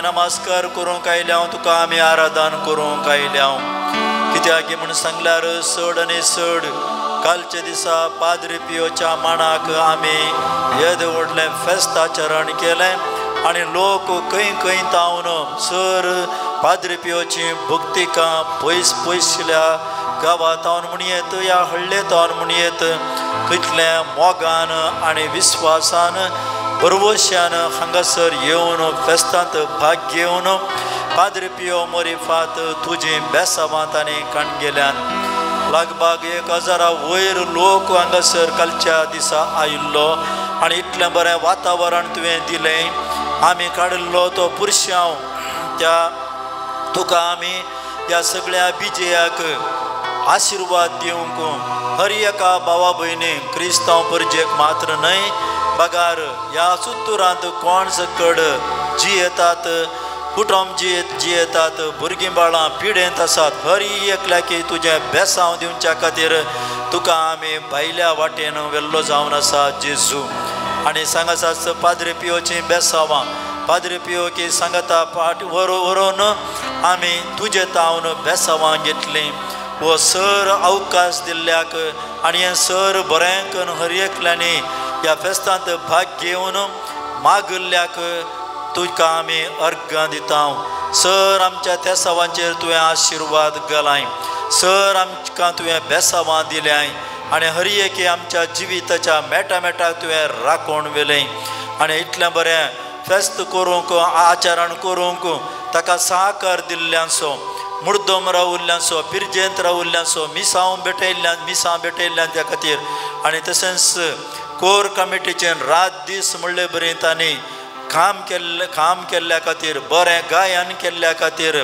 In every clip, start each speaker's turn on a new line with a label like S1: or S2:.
S1: नमस्कार करूंक आयल्या तुका आमी आराधन करूंक आयल्या कित्याक म्हूण सांगल्यार चड आनी चड कालच्या दिसा पाद्री पियोच्या माणाक आमी येदें व्हडलें फेस्त आचरण केलें आनी लोक खंय खंय तावन सर पाद्री पियोची भक्तिकां पयस पयसल्या गांवांत म्हणयेत ह्या हळ्ळे तावन म्हणयेत कितल्या मोगान आनी विस्वासान बरवश्यान हांगासर येवन फेस्तांत भाग घेवन पाद्री पियो मोरीफात तुजी बेसावांत आनी काणगेल्यान लगभग 1000 वयर लोक हांगासर कालच्या दिसा आयिल्लो आनी इतलें बरें वातावरण तुवें दिलें. आमी काडिल्लो तो पुरशांव त्या तुका आमी ह्या सगळ्या विजयाक आशिर्वाद दिवंक हर एका भावा भयणी क्रिस्तांव परजेक मात्र न्हय बगार ह्या सुत्तुरांत कोण सकड जी येतात कुटुंब जियेतात, भुरगीं बाळां पिडेंत आसात, हर एकल्याकी तुजें बेसांव दिवच्या खातीर तुका आमी भायल्या वाटेन वेल्लो जावन आसा जेजू। आनी सांगात पाद्रे पियोची बेसावां, पाद्रे पियो की सांगता पाट व्हरून आमी तुजे तावन बेसावां घेतलीं। हो सर अवकाश दिल्ल्याक आनी हें सर बरें करून हर एकल्यांनी ह्या फेस्तांत भाग घेवन मागिल्ल्याक तुका आमी अर्घां दिता। सर आमच्या तेसावांचेर तुवें आशिर्वाद घालाय, सर आमकां तुवें बेसावां दिल्याय आनी हर एके आमच्या जिविताच्या मेटा मेटाक तुवें राखून व्हेलें। आनी इतलें बरें फेस्त करूंक, आचरण करूंक ताका साहकार दिल्ल्यांचो, मुर्दम रावल्ल्यांचो, पिरजेंत रावल्ल्यांचो, मिसांव भेटयल्ल्यान, मिसां भेटयल्ल्यान त्या खातीर आनी तशेंच कोर कमिटीचें रात दीस म्हणले बरें तांणी काम केल्ल्या खातीर, बरें गायन केल्ल्या खातीर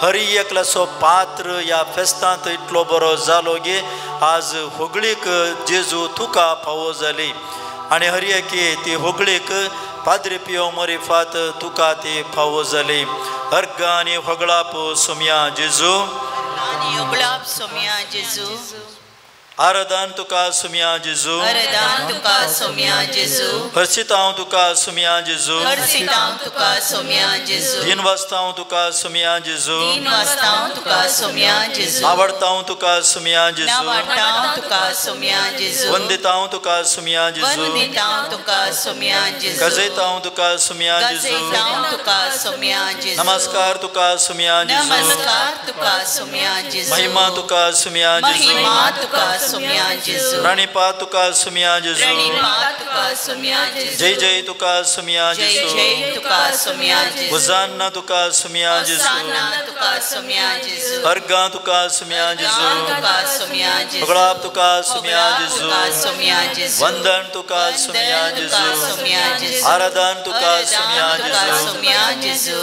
S1: हर एकल्याचो पात्र ह्या फेस्तांत इतलो बरो जालो गी आज होगळीक जेजू तुका फावो जाली आनी हर एके ती होगळीक पाद्रे पियो मरिफात तुका ती फावो जाली। अर्घां आनी होगळाप सोमया जेजू,
S2: होगळाप सोमया जेजू,
S1: आराधन तुका सुमिया जेजू,
S2: आराधन तुका सुमिया जेजू,
S1: हर्षितांव तुका सुमिया जेजू,
S2: हर्षितांव तुका सुमिया जेजू,
S1: दिन वाजतांव तुका सुमिया जेजू,
S2: दिन वाजतांव तुका सुमिया जेजू,
S1: आवडतांव तुका सुमिया जेजू,
S2: आवडतांव तुका सुमिया जेजू,
S1: वंदितांव तुका सुमिया जेजू,
S2: वंदितांव तुका सुमिया जेजू,
S1: गजयतांव तुका सुमिया जेजू,
S2: गजयतांव तुका सुमिया जेजू,
S1: नमस्कार तुका सुमिया जेजू,
S2: नमस्कार तुका सुमिया जेजू,
S1: महिमा तुका सुमिया जेजू,
S2: महिमा तुका सुमिया जेजू,
S1: प्रणिपात तुका सुमिया जेजू,
S2: प्रणिपात तुका सुमिया जेजू,
S1: जय जय तुका सुमिया जेजू,
S2: जय जय तुका सुमिया जेजू,
S1: होसान्ना तुका सुमिया जेजू,
S2: होसान्ना तुका सुमिया जेजू,
S1: अर्घा तुका सुमिया जेजू,
S2: तुका सुमिया जेजू,
S1: होगळाप तुका सुमिया जेजू,
S2: तुका सुमिया जेजू,
S1: वंदन तुका सुमिया जेजू,
S2: सुमिया जेजू,
S1: आराधन तुका सुमिया जेजू,
S2: सुमिया जेजू,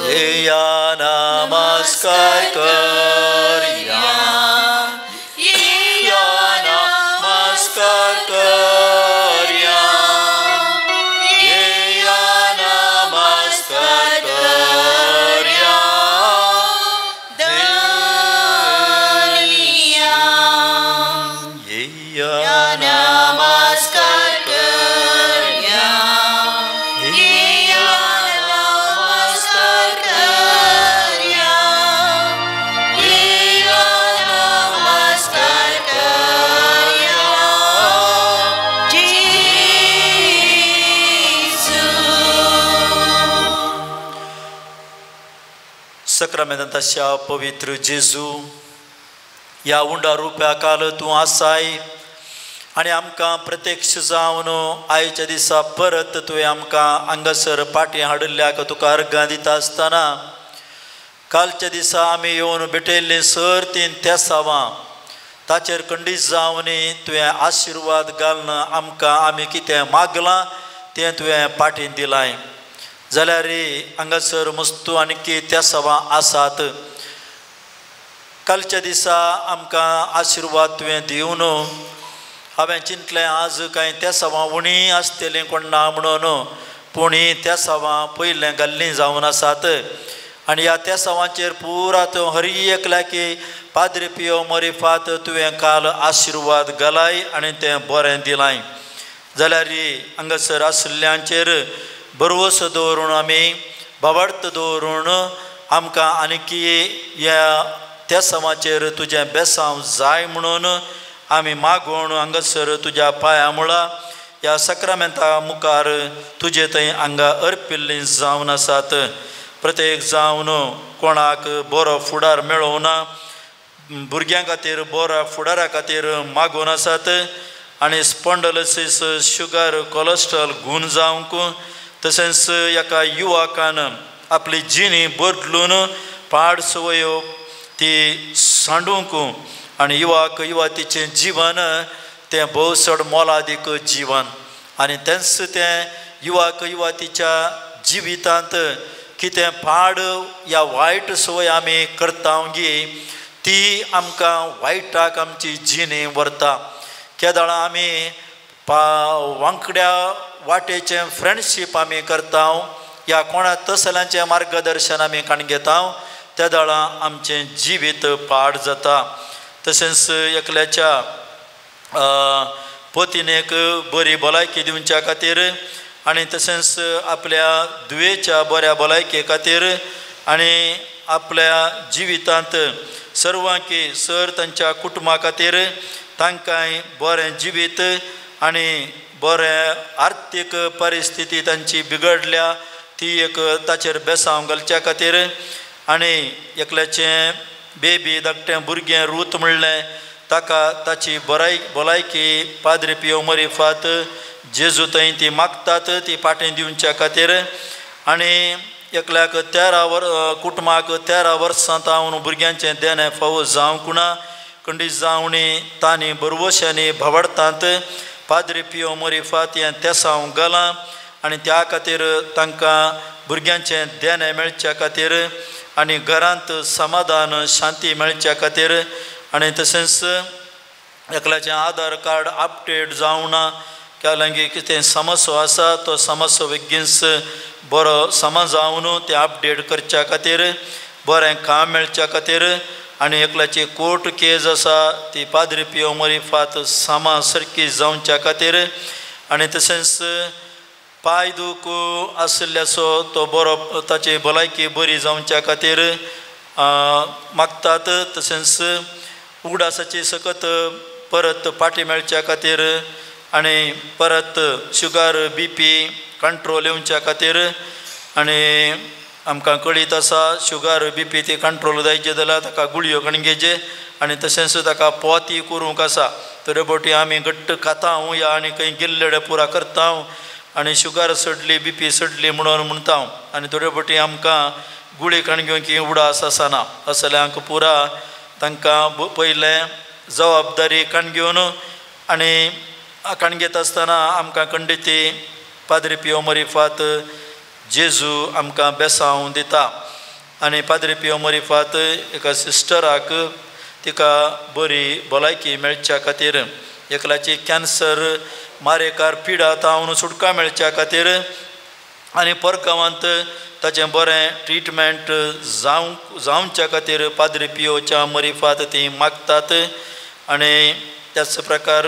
S1: या नमस्कार करया, या नमस्कार करया, या नमस्कार करया,
S2: धनिया,
S1: या
S2: नमस्कार करया, या नमस्कार करया, या नमस्कार करया, जेजू।
S1: सक्रामेंताच्या पवित्र जेजू, ह्या उंडा रुप्या काल तूं आसाय आनी आमकां प्रत्यक्ष जावन आयच्या दिसा परत तुवें आमकां हांगासर पाटी हाडिल्ल्याक तुका अर्घां दिता आसतना कालच्या दिसा आमी येवन भेटयल्लीं सर तीन तेसावां ताचेर खंडीत जावन तुवें आशिर्वाद घालून आमकां आमी कितें मागलां तें तुवें पाटी दिलाय। जाल्यार हांगासर मस्तू आनीक तेसावां आसात। कालच्या दिसा आमकां आशिर्वाद तुवें दिवन हांवें चिंतलें आज कांय तेसावां उणी आसतलीं कोण ना म्हणून, पूण हीं तेसावां पयलें घाल्लीं जावन आसात आनी ह्या तेसावांचेर पुरा तो हर एकल्याकी पाद्रे पियो मरिफात तुवें काल आशिर्वाद घालाय आनी तें बरें दिलाय। जाल्यार हांगासर आशिल्ल्यांचेर भरवसो दवरून आमी भावार्थ दवरून आमकां आनीक ह्या तेसावांचेर तुजें बेसांव जाय म्हणून आमी मागून हांगासर तुज्या पांया मुळा ह्या सक्रामेंता मुखार तुजे थंय हांगा अर्पिल्लीं जावन आसात। प्रत्येक जावन कोणाक बरो फुडार मेळोवना, भुरग्यां खातीर बऱ्या फुडारा खातीर मागून आसात आनी स्पॉन्डलोसीस, शुगर, कोलेस्ट्रॉल गूण जावंक, तशेंच एका युवकान आपली जिणी बदलून पाड संवयो ती सांडूंक आनी युवक युवतीचें जीवन तें भोव चड मोलादीक जीवन आनी तेंच तें युवक युवतीच्या जिवितांत कितें पाड या वायट संवय आमी करता गी ती आमकां वायटाक आमची जिणी व्हरता। केदळां आमी वांकड्या वाटेचें फ्रेंडशीप आमी करता या कोणा तसल्यांचें मार्गदर्शन आमी काण घेता त्या दळा आमचें जिवीत पाड जाता. तशेंच एकल्याच्या पतीनेक बरी भलायकी दिवच्या खातीर आनी तशेंच आपल्या धुवेच्या बऱ्या भलायके खातीर आनी आपल्या जिवितांत सर्वांकी सर तांच्या कुटुंबा खातीर तांकांय बरें जिवीत आनी बरें आर्थीक परिस्थिती तांची बिगडल्या ती एक ताचेर बेसांव घालच्या खातीर आनी एकल्याचें बेबी धाकटें भुरगें रूत म्हणलें ताका ताची भलायकी पाद्री पियो मरिफात जेजू थंय ती मागतात ती फाटीं दिवच्या खातीर आनी एकल्याक 13 कुटुंबाक 13 वर्सां तावन भुरग्यांचें देणें फावो जावंक ना कंडी जावणी तांणी बरवशांनी भावडटात पाद्री पियो मरिफात हें तेसांव घालां आनी त्या खातीर तांकां भुरग्यांचें देणें मेळच्या खातीर आनी घरांत समाधान शांती मेळच्या खातीर आनी तशेंच एकल्याचें आधार कार्ड अपडेट जावना केल्याकी कितें समस्या आसा तो समस्या बेगीनच बरो समज जावन तें अपडेट करच्या खातीर बरें काम मेळच्या खातीर आनी एकल्याची कोर्ट केज आसा ती पाद्री पियो मरिफात सामा सारकी जावच्या खातीर आनी तशेंच पांय दूख आशिल्ल्याचो तो बरो ताची भलायकी बरी जावच्या खातीर मागतात. तशेंच उगडासाची सकत परत फाटी मेळच्या खातीर आनी परत शुगर बी पी कंट्रोल येवच्या खातीर आनी आमकां कळीत आसा शुगर बी पी ती कंट्रोल जायचे जाल्यार ताका गुळयो कणगेचे आनी तशेंच ताका पोती करूंक आसा तरी बोटी आमी घट्ट खाता या आनी खंय गेल्लेडे पुरा करता आनी शुगर सडली बी पी सडली म्हणून म्हणटा आनी थोडे बोटी आमकां गुळी कण घेवंक की उडास आसना असल्यांक पुरा तांकां पयलें जबाबदारी कण घेवन आनी कण घेता आसतना आमकां खंडिती पाद्री पियो मरिफात जेजू आमकां बेसांव दिता आनी पाद्री पियो मरिफात एका सिस्टराक तिका बरी भलायकी मेळच्या खातीर एकल्याची कॅन्सर मारेकार पिडा तावन सुटका मेळच्या खातीर आनी परगांवांत ताचें बरें ट्रिटमेंट जावच्या खातीर पाद्री पियोच्या मरिफात ती मागतात आनी त्याच प्रकार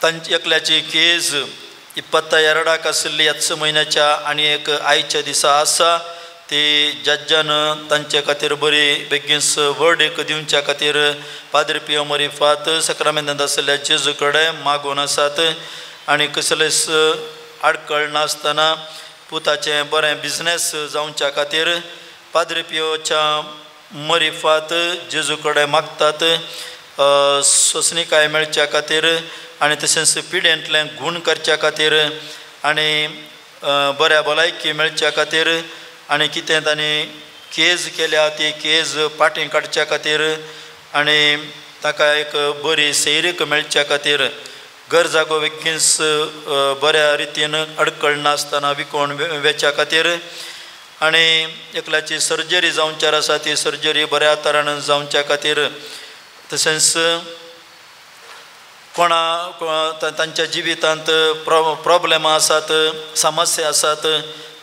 S1: तांची एकल्याची केज 22 आशिल्ली ह्याच म्हयन्याच्या आनी एक आयच्या दिसा आसा ती जज्जान तांचे खातीर बरी बेगीन वर्ड दिवच्या खातीर पाद्री पियो मरिफात सक्रामेंतांत आशिल्ल्या जेजू कडेन मागून आसात आनी कसलेच आडखळ नासतना पुताचें बरें बिजनेस जावच्या खातीर पाद्री पियोच्या मरिफात जेजू कडेन मागतात सोंसणीकाय मेळच्या खातीर आनी तशेंच पिडेंतलें गूण करच्या खातीर आनी बऱ्या भलायकी मेळच्या खातीर आनी कितें तांणी केज केल्या ती केज फाटीं काडच्या खातीर आनी ताका एक बरी सैरीक मेळच्या खातीर घर जागो बेगीनच बऱ्या रितीन अडखळ नासतना विकोण वेच्या खातीर आनी एकल्याची सर्जरी जावच्यार आसा ती सर्जरी बऱ्या तरान जावच्या खातीर तशेंच कोणा तांच्या जिवितांत प्रॉब्लेमां आसात समस्या आसात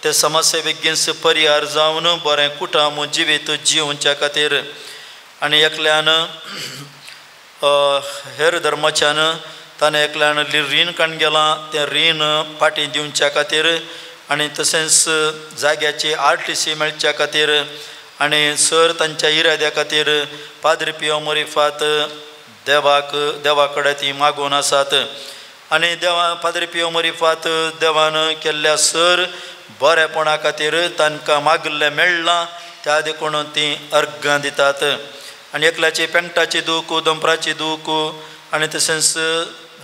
S1: ते समस्या बेगीन परिहार जावन बरें कुटुंब जिवीत जिवच्या खातीर आनी एकल्यान हेर धर्माच्यान ताणें एकल्यान रीण काण गेलां तें रीण फाटीं दिवच्या खातीर आनी तशेंच जाग्याची RTC मेळच्या खातीर आनी सर तांच्या इराद्या खातीर पाद्री पियो मरिफात देवा कडेन ती मागून आसात आनी देवा पाद्री पियो मरिफात देवान केल्ल्या सर बरेपणा खातीर तांकां मागिल्लें मेळ्ळां त्या देखून तीं अर्घां दितात आनी एकल्याची पेंटाची दूख दंपराची दूख आनी तशेंच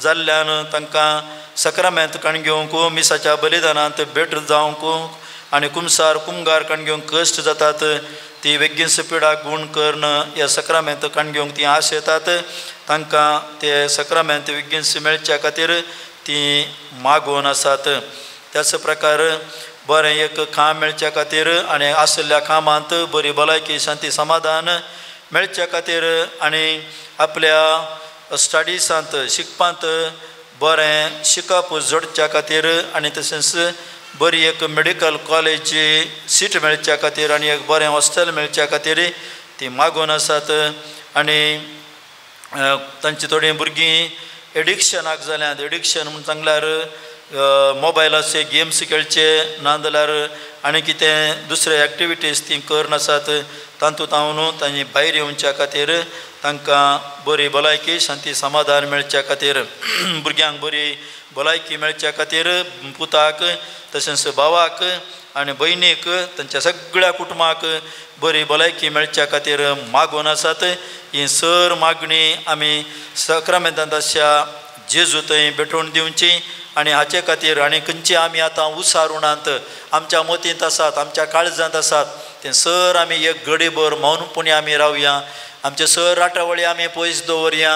S1: जाल्ल्यान तांकां सक्रामेंत कण घेवंक मिसाच्या बलिदानांत भेट जावंक आनी कुमसार कुमगार कण घेवंक कश्ट जातात ती बेगीन पिडा गूण करून ह्या सक्रामेंत कण घेवंक ती आश येतात तांकां ते सक्रामेंत बेगीन मेळच्या खातीर ती मागोवन आसात. त्याच प्रकार बरें एक काम मेळच्या खातीर आनी आशिल्ल्या कामांत बरी भलायकी शांती समाधान मेळच्या खातीर आनी आपल्या स्टडिसांत शिकपांत बरें शिकप जोडच्या खातीर आनी तशेंच बरी एक मेडिकल कॉलेज सीट मेळच्या खातीर आनी एक बरें हॉस्टेल मेळच्या खातीर ती मागून आसात. आनी तांची थोडीं भुरगीं एडिक्शनाक जाल्यांत. एडिक्शन म्हूण सांगल्यार मोबायलाचे गेम्स खेळचे ना जाल्यार आनी कितें दुसरे एक्टिविटीज ती करनासात तातूंत हांव तांणी भायर येवच्या खातीर तांकां बरी भलायकी शांती समाधान मेळच्या खातीर भुरग्यांक बरी भलायकी मेळच्या खातीर पुताक तशेंच भावाक आनी भयणीक तांच्या सगळ्या कुटुंबाक बरी भलायकी मेळच्या खातीर मागून आसात. ही सर मागणी आमी सक्रामेंतांत अशा जेजू थंय भेटोवन दिवची आनी हाचे खातीर आनी खंयची आमी आतां उसारुणांत आमच्या मतींत आसात आमच्या काळजांत आसात तें सर आमी एक घडीभर मौनपणी आमी रावया. आमचे सर राटावळी आमी पयस दवरया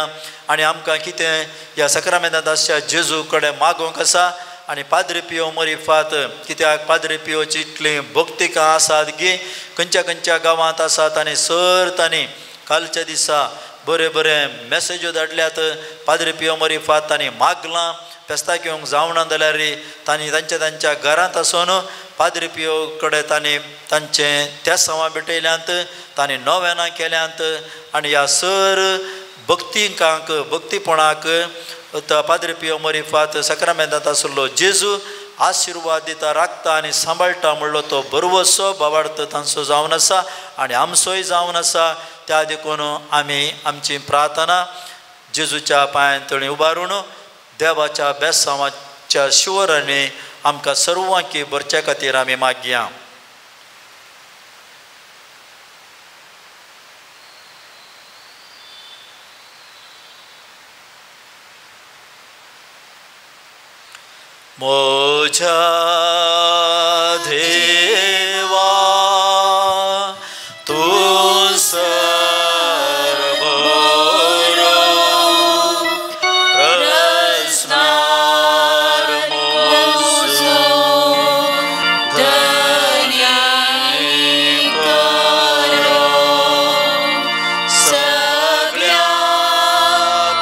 S1: आनी आमकां कितें ह्या सक्रामेंतांत आसच्या जेजू कडेन मागोवंक आसा. आनी पाद्री पियो मरिफात कित्याक पाद्री पियोची इतली भक्तिकां आसात की खंयच्या खंयच्या गांवांत आसात आनी सर तांणी कालच्या दिसा बरे बरे मॅसेज्यो धाडल्यात. पाद्री पियो मरिफात तांणी मागलां फेस्ताक येवंक जावना जाल्यार तांणी तांच्या तांच्या घरांत आसून पाद्री पियो कडेन तांणी तांचें तेसांवां भेटयल्यांत तांणी नोवेनां केल्यांत आनी ह्या सर भक्तिकांक भक्तीपणाक पाद्री पियो मरिफात सक्रामेंतांत आशिल्लो जेजू आशिर्वाद दिता राखता आनी सांबाळटा म्हणलो तो बरवसो बाबार्थ तांचो जावन आसा आनी आमचोय जावन आसा. त्या देखून आमी आमची प्रार्थना जेजूच्या पांयां तळी उबारून देवाच्या बेसांवाच्या शिवरांनी आमकां सर्वांकी भरच्या खातीर आमी मागया. म्हज्या देवा तूं सर्वरो रचणार म्हजो धन्य करो सगळ्या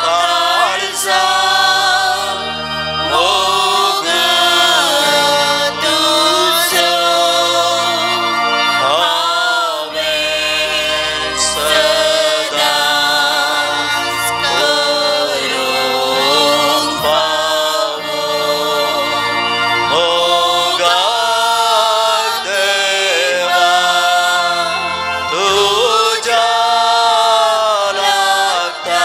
S1: काळजा मोग तुजो हांवें सदांच करूंक फावो. मोगाक देवा तुज्या लागता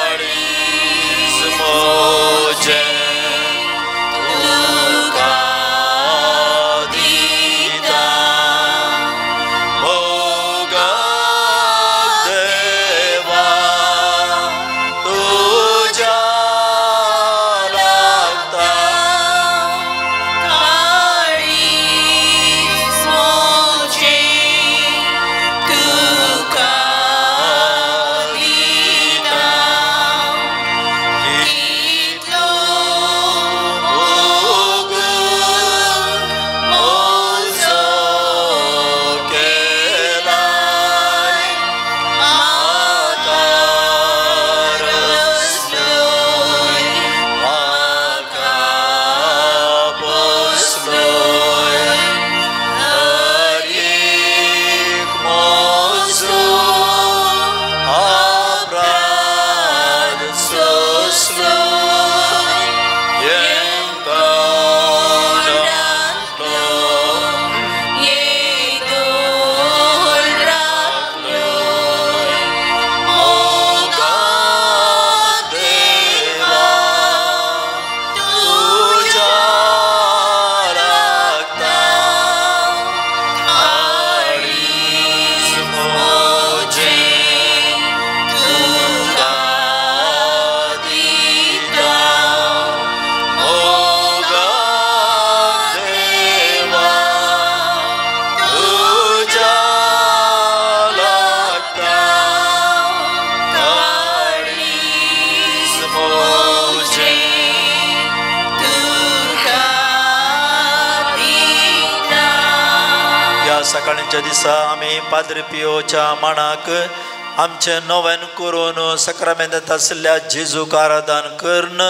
S1: काळीज म्हजें तुका दिता. मोगाक देवा तुज्या लागता
S2: काळीज म्हजें तुका दिता. कितलो
S1: मोग म्हजो केलाय म्हाका रचलोय म्हाका पोसलोय हर एक म्हजो अपराध सोंसलोय येंकान राखलो
S2: येदोळ राखलोय.
S1: मोगाक देवा तुज्या लागता काळीज म्हजें तुका दिता. मोगाक देवा तुज्या लागता
S2: काळीज
S1: म्हजें
S2: तुका दिता.
S1: ह्या सकाळच्या दिसा आमी पाद्री पियोच्या माणाक आमचें नवेन करून सक्रामेंतांत आशिल्ल्या जेजूक आराधन करून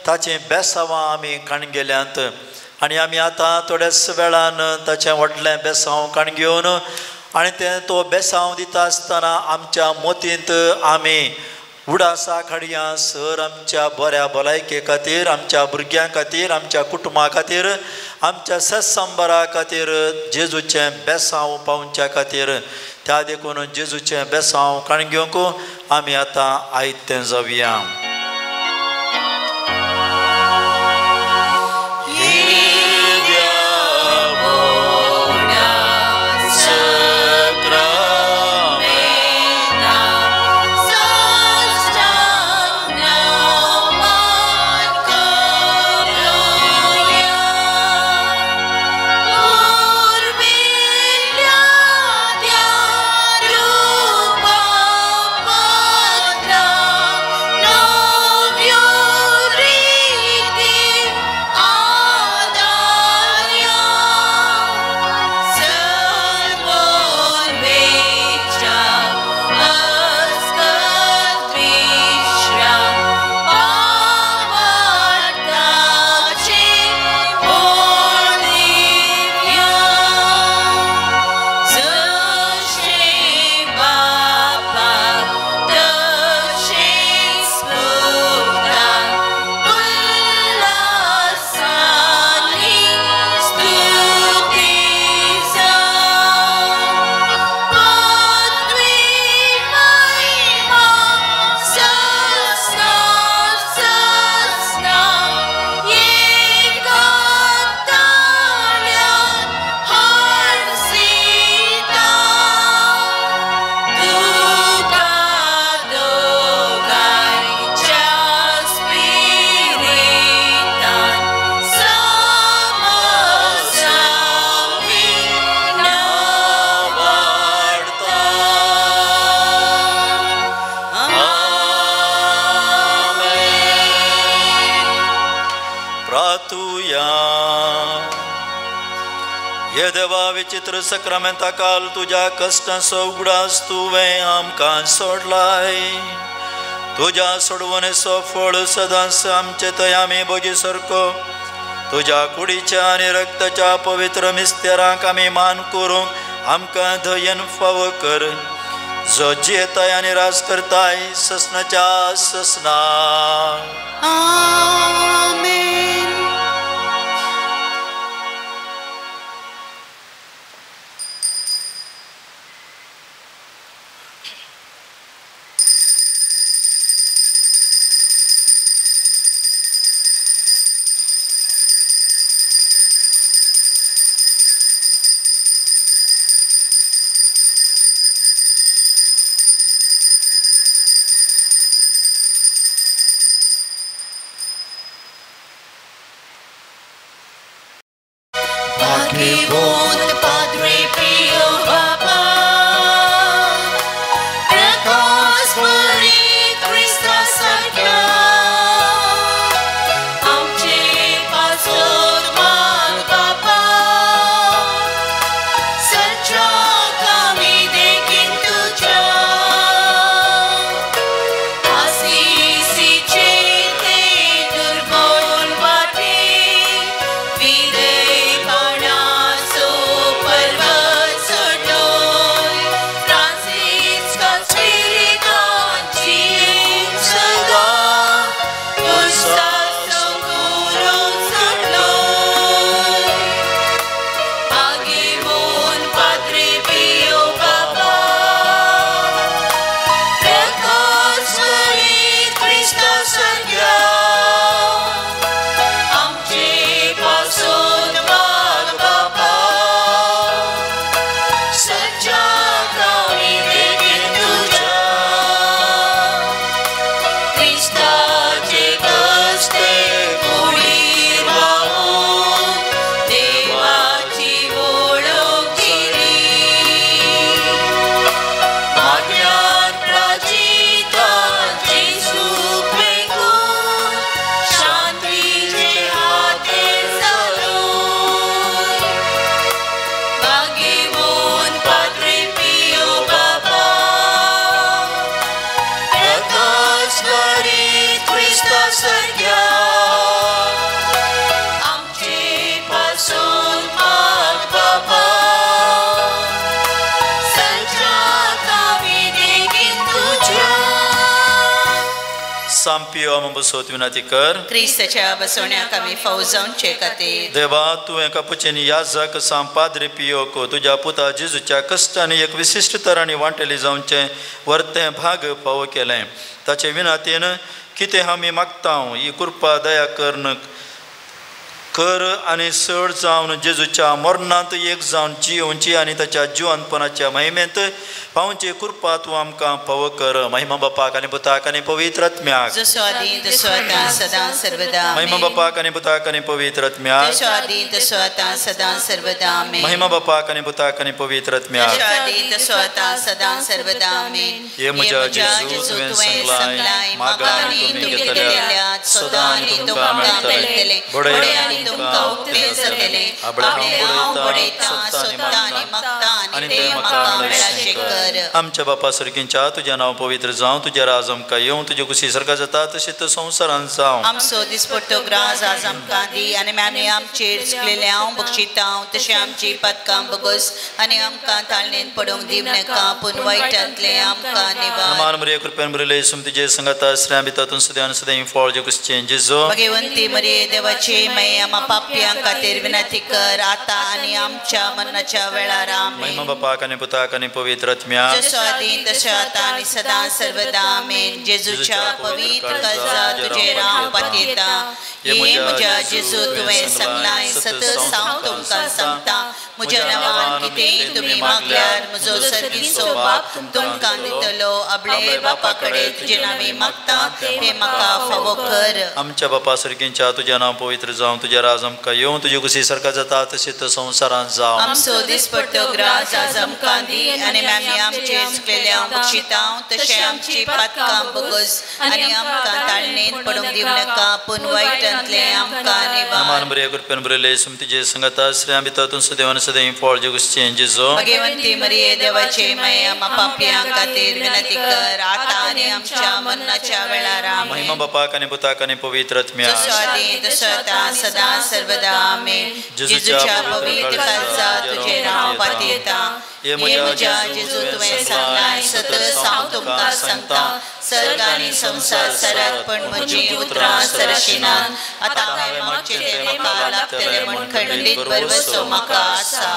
S1: ताचें बेसांवां आमी काणगेल्यांत आनी आमी आतां थोड्याच वेळान ताचें व्हडलें बेसांव काण घेवन आनी तें तो बेसांव दिता आसतना आमच्या मोतींत आमी उडासा खाडया सर आमच्या बऱ्या भलायके खातीर, आमच्या भुरग्यां खातीर, आमच्या कुटुंबा खातीर, आमच्या सत्संबरा खातीर जेजूचें बेसांव पावच्या खातीर त्या देखून जेजूचें बेसांव काण घेवंक आमी आतां आयतें जावया. विचित्र सक्रामेंता काल तुज्या कश्टांचो उगडास तुवें आमकां सोडलाय. तुज्या सोडवणेचो फळ सदांच आमचे थंय आमी भोगी सारको तुज्या कुडीच्या आनी रक्ताच्या पवित्र मिस्तेरांक आमी मान करूंक आमकां धयन फावो कर, जो जियेताय आनी राज करताय ससनाच्या ससना.
S2: आमेन.
S3: Be they
S1: सांपियो आमा बसोत विनंती कर
S2: क्रिस्ताच्या बसवण्याक आमी फावो जावचे खातीर।
S1: देवा तुवें कापुचीन याजक सांग पाद्रे पियोक तुज्या पुता जेजूच्या कश्टांनी एक विशिश्ट तरांनी वांटेली जावचें वर्तें भाग फावो केलें। ताचे विनंतीन कितें आमी मागता ही कृपा दया करून कर आनी चड जावन जेजूच्या मरणांत एक जावन जियोवची आनी ताच्या जिवनपणाच्या महिमेंत पावची कृपा तूं आमकां फावो कर। महिमा बापाक आनी पुताक आनी पवित्र आत्म्याक।
S2: जसो आदी तसो आतां सदां सर्वदा।
S1: महिमा बापाक आनी पुताक आनी पवित्र आत्म्याक।
S2: जसो आदी तसो आतां सदां सर्वदा।
S1: महिमा बापाक आनी पुताक आनी पवित्र आत्म्याक।
S2: जसो आदी तसो आतां सदां सर्वदा।
S1: हे म्हज्या जेजू तुवें सांगलाय मागा आनी तुमी घेतल्या सदां आनी तुमकां मेळटलें बडय आनी
S2: तुमकां उक्तें जातलें। हांव बडयतां सोदतां आनी मागतां आनी तें म्हाका मेळाशें कर।
S1: आमच्या बापा सर्गींच्या तुजें नांव पवित्र जावं, तुजें राज आमकां येवं, तुजे कुशी सारका जाता तशें तर संवसारांत जावं।
S2: आमचो दिसपट्टो ग्रास आज आमकां दी आनी आमी आमचेर चुकलेलें हांव बक्षितां तशें आमची पातकां बगस आनी आमकां ताळणेन पडूंक दिवं नाका पूण वायटांतलें आमकां निवार।
S1: मान मरिये कृपेन भरिल्ले तुजे संगाता श्रेया भितर सदां सदां फळ जे कुसचें जेजू।
S2: भगवंती मरिये देवाचे माये आमा पापयां खातीर विनंती कर आतां आनी आमच्या मरणाच्या वेळार। आमेन।
S1: महिमा बापाक आनी पुताक आनी पवित्र आत्म्याक।
S2: जसो आदी तसो आतां आनी सदां सर्वदा। आमेन। जेजूच्या पवित्र काळजा तुजेर हांव पातयेतां। हे म्हज्या जेजू तुवें सांगलाय सत हांव तुमकां सांगता म्हज्या नांवान कितेंय तुमी मागल्यार म्हजो सर्गीचो बाप तुमकां दितलो। आपले बापा कडेन तुजे नांवी मागता तें म्हाका फावो कर।
S1: आमच्या बापा सर्गींच्या तुजें नांव पवित्र जावं, तुजें राज आमकां येवं, तुजे कुशी सारका जाता तशें तर संवसारांत जावं।
S2: आमचो दिसपट्टो ग्रास आज आमकां दी आनी आमी आमचेर चुकलेल्यांक बक्षितां तशें आमची पातकां बगस आनी आमकां ताळणेन पडूंक दिवं नाका पूण वायटांतलें आमकां निवार।
S1: मान मरिये कृपेन भरिल्ले तुजे संगाता श्रेया भितर सदैव सदैव फळ जे कुसचें जेजू।
S2: भगवंती मरिये देवाचे माये आमा पापयां खातीर विनंती कर आतां आनी आमच्या मरणाच्या वेळार। आमेन।
S1: महिमा बापाक आनी पुताक आनी पवित्र आत्म्याक।
S2: जसो आदी तसो आतां सदां सर्वदा। आमेन। जेजूच्या पवित्र काळजा तुजेर हांव पातयेतां। हे म्हज्या जेजू तुवें सांगलाय सत हांव तुमकां सांगता सर्ग आनी संवसार सरात पण म्हजीं उतरां सरशिनात। आतां हांवें मागचें तें म्हाका लागतलें म्हूण खंडीत भरवसो म्हाका आसा।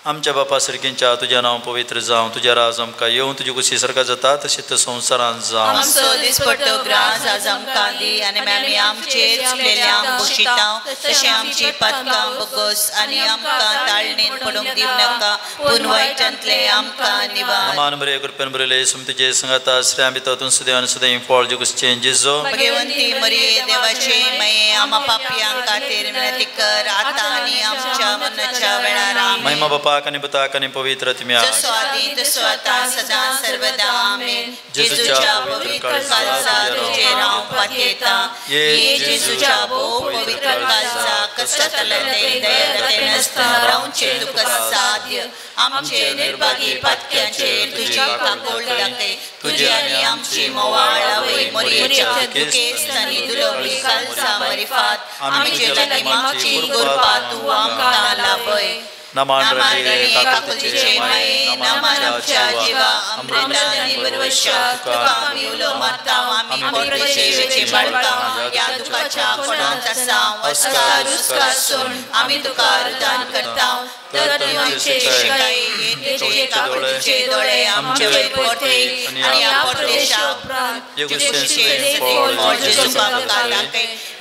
S1: आमच्या बापा सर्गींच्या तुजें नांव पवित्र जावं, तुजें राज आमकां येवं, तुजी कुशी सारका जाता तशें तर संवसारांत जावं।
S2: आमचो दिसपट्टो ग्रास आज आमकां दी आनी आमी आमचेर चुकलेल्यांक बक्षितां तशें आमची पातकां बगस आनी आमकां ताळणेन पडूंक दिवं नाका पूण वायटांतलें आमकां निवार।
S1: मान मरिये कृपेन भरिल्ले तुजे संगाता श्रेया भितर सदैव सदैव फळ जे कुसचें जेजू।
S2: भगवंती मरिये देवाचे माये आमा पापयां खातीर विनंती कर आतां आनी आमच्या मरणाच्या वेळार। आमेन।
S1: महिमा बापाक आनी पुताक आनी पवित्र आत्म्याक।
S2: जसो आदी तसो आतां सदां सर्वदा। आमेन। जेजूच्या पवित्र काळजा तुजेर हांव पातयेतां। हे जेजूच्या भोव पवित्र काळजा कश्टांतलें दया नासतना रावचें तुका साध्य। आमचे निर्भागी पातक्यांचेर तुजी काकूळ दाखय। तुजी आनी आमची मोवाळ आवय मरियेच्या दुखेस्त आनी दुलोबी काळजा मारिफात आमचे लागीं मागची कृपा तूं आमकां लाभय।
S1: नमान रणे
S2: काकुळतीचे माये नमान आमच्या जिवा अमृतानी बरवशा तुका आमी उलो मारता आमी परदेशेचे बाळकां ह्या दुखाच्या कोणांत आसा अस्कार उस्कार सोड आमी तुका रुदान करता। तर तूं आमचे शिकाय तुजे काकुळतीचे दोळे आमचे वयर परते आनी ह्या परदेशा उपरांत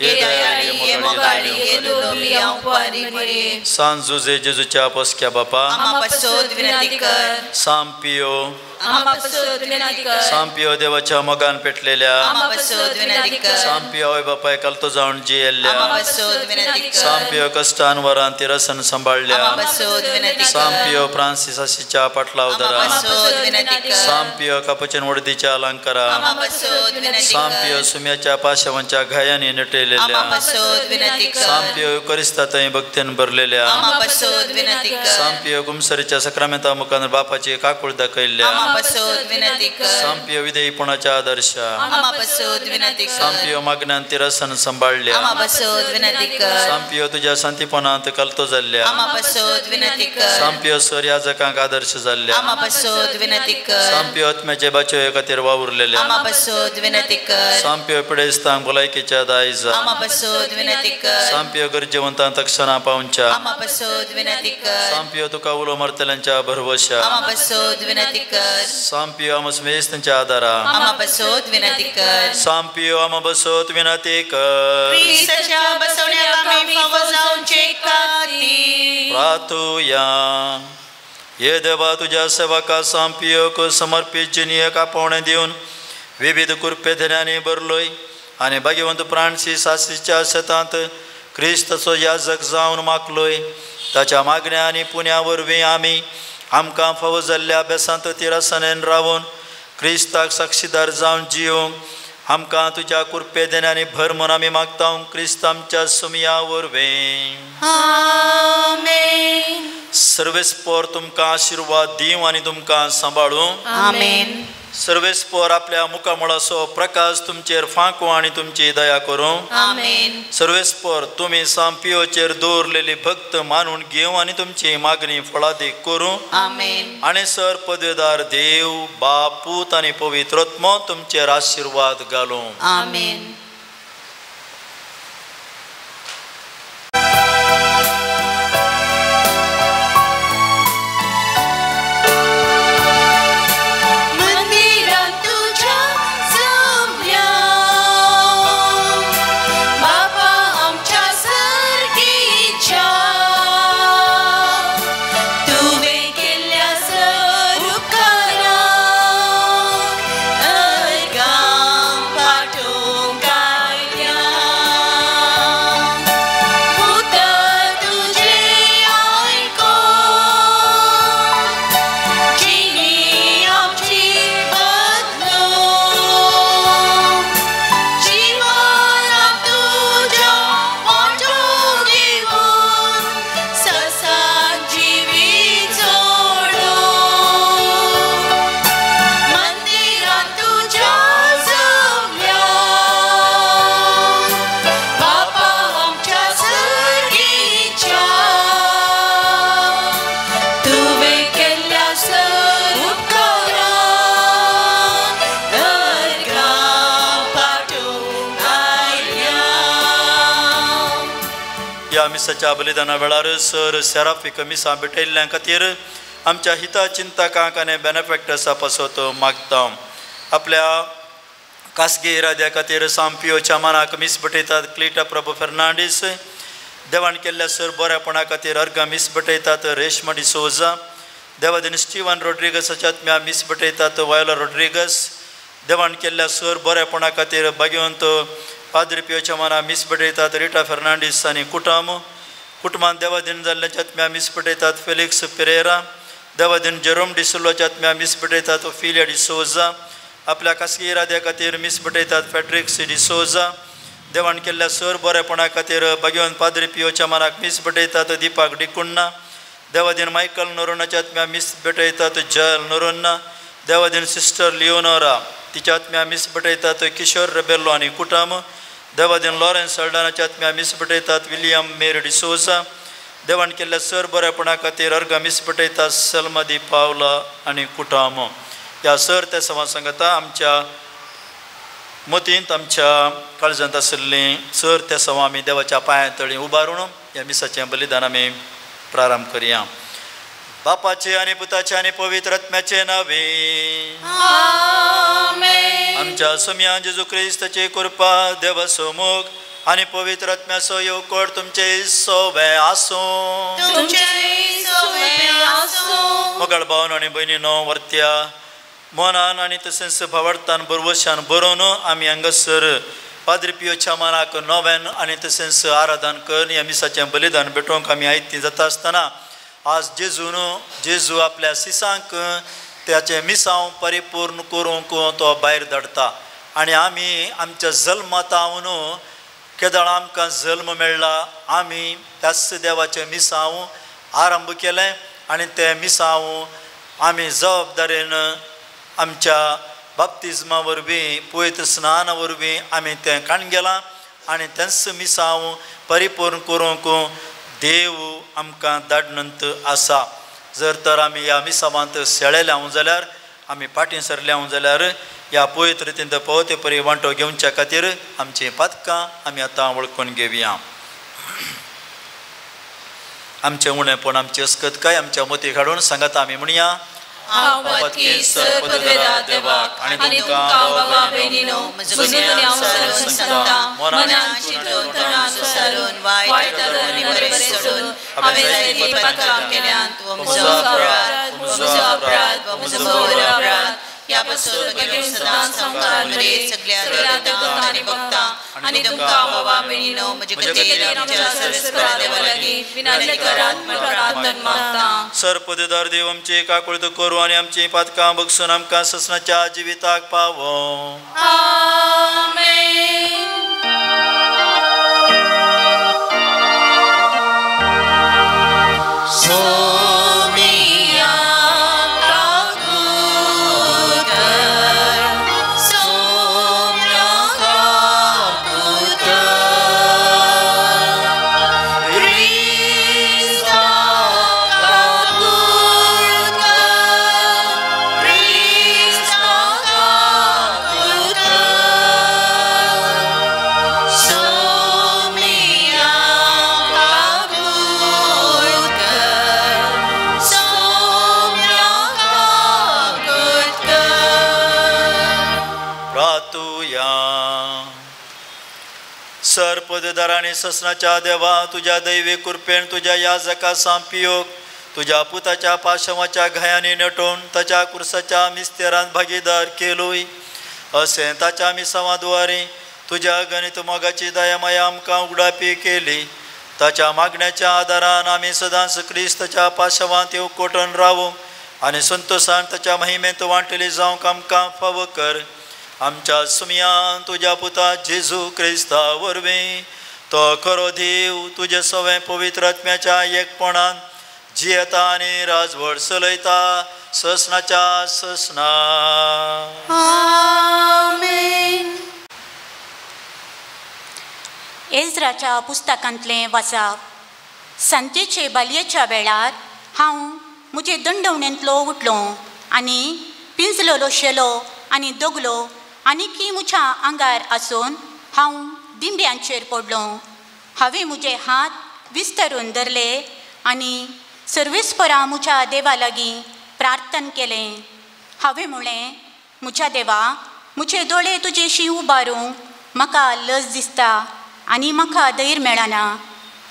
S2: हे दयाळी हे मोगाळी हे दुलोबी हांव कुवारी मरिये।
S1: सान जुजे जेजूच्या पोसक्या बापा
S2: आमा पासत विनंती कर।
S1: सांग पियो
S2: आमा पासत विनंती कर।
S1: सांग पियो देवाच्या मोगान पेटलेल्या
S2: आमा पासत विनंती कर।
S1: सांग पियो आवय बापाय कलतो जावन जियेल्ल्या
S2: आमा पासत विनंती कर।
S1: सांग पियो कश्टान वरान तिरसन सांबाळल्या
S2: आमा पासत विनंती कर।
S1: सांग पियो फ्रांसिसाच्या पाटलाव
S2: आमा
S1: दरा
S2: पासत विनंती कर।
S1: सांग पियो कापचन वडदीच्या अलंकारा
S2: आमा पासत विनंती
S1: सांग
S2: कर।
S1: पियो सुम्याच्या पाशावांच्या घायांनी नटेलेल्या
S2: आमा पासत विनंती कर।
S1: सांग पियो करिस्ता थंय भक्तीन भरलेल्या
S2: आमा पासत विनंती कर।
S1: सांग पियो कुमसरीच्या सक्रामेंता मुखार बापाची काकूळ दाखयल्ल्या
S2: आमा पासत विनंती कर।
S1: सांग पियो विधेयपणाच्या आदर्शा
S2: आमा पासत विनंती कर।
S1: सांग पियो मागण्यान तिरसन सांबाळल्या
S2: आमा पासत विनंती कर।
S1: सांग पियो तुज्या शांतीपणांत कलतो जाल्ल्या
S2: आमा पासत विनंती कर.
S1: सांपियो सर याजकांक आदर्श जाल्ल्या
S2: आमा पासत विनंती कर.
S1: सांपियो आत्म्याचे बाचोवे खातीर वावुरलेल्या
S2: आमा पासत विनंती कर.
S1: सांपियो पिडेस्तांक भलायकेच्या दायजा
S2: आमा पासत विनंती कर.
S1: सांपियो गरजेवंतांक तक्षणा पावच्या
S2: आमा पासत विनंती कर.
S1: सांपियो तुका उलो मारतल्यांच्या भरवशा
S2: आमा पासत विनंती कर.
S1: सांपियो आमा समेस्तांच्या आदारा
S2: आमा पासत विनंती कर.
S1: सांपियो आमा बसत विनंती कर.
S2: क्रिस्ताच्या बसवण्याक आमी फावो जावचे खातीर
S1: प्रार्थुया. हे देवा, तुझ्या सेवका सांपियोक समर्पित जिनियक आपोवणें दिवन विविध कृपेधन्यांनी भरलोय आनी भाग्यवंत फ्रांसीस आसीच्या शेतांत क्रिस्ताचो याजक जावन मागलोय. ताच्या मागण्या आनी पुण्या वरवीं आमी आमकां फावो जाल्ल्या अभ्यासांत तिरासनेन रावन क्रिस्ताक साक्षीदार जावन जिवंक आमकां तुज्या कृपे देण्यानी भर म्हूण आमी मागता क्रिस्त आमच्या सुमया वरवीं.
S2: आमेन.
S1: सर्वेस्पोर तुमकां आशिर्वाद दिवं आनी तुमकां सांबाळूं.
S2: आमेन.
S1: सर्वेस्पोर आपल्या मुखामळाचो प्रकाश तुमचेर फांकूं आनी तुमची दया करूं.
S2: आमेन.
S1: सर्वेस्पोर तुमी सांपियोचेर दवरलेली भक्त मानून घेवं आनी तुमची मागणी फळादीक करूं.
S2: आमेन.
S1: आनी सर पदवेदार देव बाप पूत आनी पवित्र आत्मो तुमचेर आशिर्वाद घालूं.
S2: आमेन.
S1: मिसाच्या बलिदाना वेळार सर सेराफीक मिसां भेटयल्ल्या खातीर आमच्या हिता चिंतकांक आनी बेनिफॅक्टर्सा पासत मागता. आपल्या खासगी इराद्या खातीर सांपियोच्या मनाक मीस भेटयतात क्लिटा प्रभू फेर्नांडीस. देवान केल्ल्या सर बऱ्यापणा खातीर अर्घां मीस भेटयतात रेशमा डिसोजा. देवादीन स्टिवन रोड्रिगसाच्या आत्म्या मीस भेटयतात वायोला रोड्रिगस. देवान केल्ल्या सर बऱ्यापणा खातीर भाग्यवंत पाद्री पियोच्या मना मीस भेटयतात रिटा फेर्नांडीस आनी कुटुंब. कुटुंबान देवादीन जाल्ल्याच्या आत्म्या मीस भेटयतात फेलिक्स पेरेरा. देवादीन जेरोम डिसुल्लोच्या आत्म्या मीस भेटयतात ओफिलिया डिसोजा. आपल्या खासगी इराद्या खातीर मीस भेटयतात फेड्रिक्स डिसोजा. देवान केल्ल्या सर बरेपणा खातीर भाग्यवंत पाद्री पियोच्या मनाक मीस भेटयतात दीपाक डिकुण्णा. देवादीन मायकल नोरोनाच्या आत्म्या मीस भेटयतात जयल नोरोन्ना. देवादीन सिस्टर लिओनोरा तिच्या आत्म्या मीस भेटयतात किशोर रेबेल्लो आनी कुटुंब. देवादीन लॉरेन्स अल्डानाच्या आत्म्या मीस भेटयतात विलियम मेरी डिसोजा. देवान केल्ल्या सर बऱ्यापणा खातीर अर्घां मीस भेटयतात सल्मा दी पावला आनी कुटुंब. ह्या सर त्या सवां सांगता आमच्या मतींत आमच्या काळजांत आशिल्लीं सर त्या सवां आमी देवाच्या पांया तळी उबारून ह्या मिसाचें बलिदान आमी प्रारंभ करया. बापाचे आनी पुताचे आनी पवित्र आत्म्याचे नावे.
S2: आमेन.
S1: आमच्या सुम्या जेजू क्रिस्ताची कृपा देवाचो मोग आनी पवित्र आत्म्याचो येवकोड तुमचे सोवे आसूं.
S2: तुमचे सोवे आसूं.
S1: मोगाळ भावन आनी भयणीनो, वर्त्या मनान आनी तशेंच भावार्थान बरवशान बरोवन आमी हांगासर पाद्री पियोच्या मनाक नव्यान आनी तशेंच आराधन करून ह्या मिसाचें बलिदान भेटोवंक आमी आयती जाता आसतना आज जेजून जेजू आपल्या सिसांक त्याचें मिसांव परिपूर्ण करूंक तो भायर धाडटा आनी आमी आमच्या जल्मातावन केदळ आमकां जल्म मेळ्ळा आमी त्याच देवाचें मिसांव आरंभ केलें आनी तें मिसांव आमी जबाबदारेन आमच्या बाप्तिज्मा वरवीं पवित्र स्नाना वरवीं आमी तें काण गेलां आनी तेंच मिसांव परिपूर्ण करूंक देव आमकां दाडनंत आसा। जर तर आमी ह्या मिसावांत शेळेले हांव जाल्यार, आमी फाटीं सरले हांव जाल्यार ह्या पवित्र रितींत पावते परी वांटो घेवच्या खातीर आमचीं पातकां आमी आतां वळखून घेवया। आमचें उणेपण, आमची अस्कतकाय आमच्या मतीक हाडून सांगात आमी म्हणया,
S2: हांव पातकी सर्वपदवेरा देवाक आनी तुमकां बाबा भयणीनो म्हजो गुन्यांव सारून सांगता, मनान चिंतून तणान सुसारून वायट आनी बरें सोडून हांवें जायतीं पातकां केल्यांत। हो म्हजो अपराध, म्हजो अपराध, म्हजो भोव अपराध। ह्या पासून म्हगेल्या सदांच संवसार मरे सगळ्या देवतांक आनी भक्तां आनी तुमकां बाबा भयणीनो म्हजे खातीर आमच्या सर्वेस्परा देवा लागीं विनंती करात म्हूण प्रार्थना मागता।
S1: सर्वपदधार देव आमची काकुळट करूं आनी आमची पातकां बगसून आमकां ससनाच्या जिविताक पावो।
S2: आमेन।
S1: सर्पदधार आनी ससनाच्या देवा, तुज्या दैवी कृपेन तुज्या याजका सांपियोक तुज्या पुताच्या पाशवाच्या घायांनी नटोवन ताच्या कुर्साच्या मिस्तेरान भागीदार केलोय। असें ताच्या मिसावाद्वारे तुज्या गणित मोगाची दयामाया आमकां उगडापी केली। ताच्या मागण्याच्या आदारान आमी सदांच क्रिस्ताच्या पाशवांत एकवटून रावूंक आनी संतोशान ताच्या महिमेंत वांटली जावंक आमकां फावो कर। आमच्या सुमयान तुज्या पुता जेजू क्रिस्ता वरवीं तो खरो देव तुजे सवें पवित्र आत्म्याच्या एकपणान जियेता आनी राजवट चलयता ससनाच्या ससना।
S2: आमेन।
S3: एज्राच्या पुस्तकांतलें वाचप। सांजेचे बालयेच्या वेळार हांव म्हजे दंडवणेंतलो उठलो आनी पिंजलेलो शेलो आनी दगलो आनीकी म्हज्या आंगार आसून हांव दिंब्यांचेर पडलो। हांवें म्हजे हात विस्तरून धरले आनी सर्वेस्परा म्हज्या देवा लागीं प्रार्थन केलें। हांवें म्हणलें, म्हज्या देवा, म्हजे दोळे तुजेशी उबारूंक म्हाका लज दिसता आनी म्हाका धैर्य मेळना,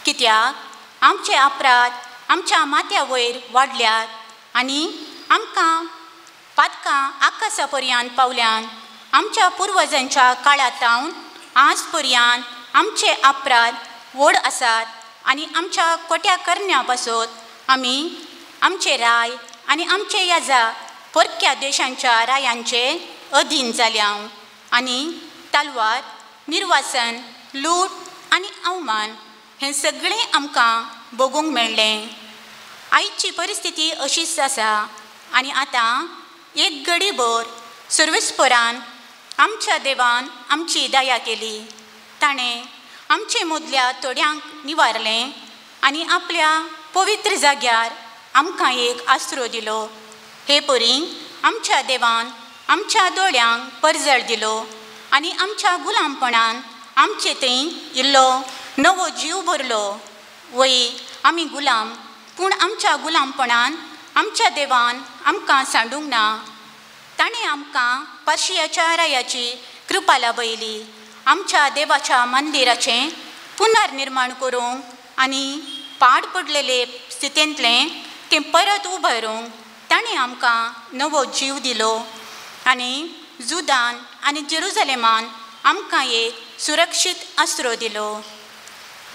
S3: कित्याक आमचे अपराध आमच्या माथ्या वयर वाडल्यात आनी आमकां पातकां आकाशा पर्यंत पावल्यान। आमच्या पुर्वजांच्या काळांत आज पर्यंत आमचे अपराध व्हड आसात आनी आमच्या कोट्या करण्या पासत आमी आमचे राय आनी आमचे याजा परक्या देशांच्या रायांचे अधीन जाल्या आनी तलवार, निर्वासन, लूट आनी अवमान हें सगळें आमकां भोगूंक मेळ्ळें। आयची परिस्थिती अशीच आसा आनी आतां एक घडीभर सर्वेस्परान आमच्या देवान आमची दया केली। ताणें आमचे मदल्या थोड्यांक निवारलें आनी आपल्या पवित्र जाग्यार आमकां एक आसरो दिलो। हे परी आमच्या देवान आमच्या दोळ्यांक परजळ दिलो आनी आमच्या गुलामपणान आमचे थंय इल्लो नवो जीव भरलो। वय आमी गुलाम, पूण आमच्या गुलामपणान आमच्या देवान आमकां सांडूंक ना। ताणें आमकां पर्शियाच्या रायाची कृपा लाभयली, आमच्या देवाच्या मंदिराचें पुनर्निर्माण करूंक आनी पाड पडलेले स्थितींतलें तें परत उबारूंक ताणें आमकां नवो जीव दिलो आनी जुदान आनी जेरुजलेमान आमकां एक सुरक्षीत आसरो दिलो।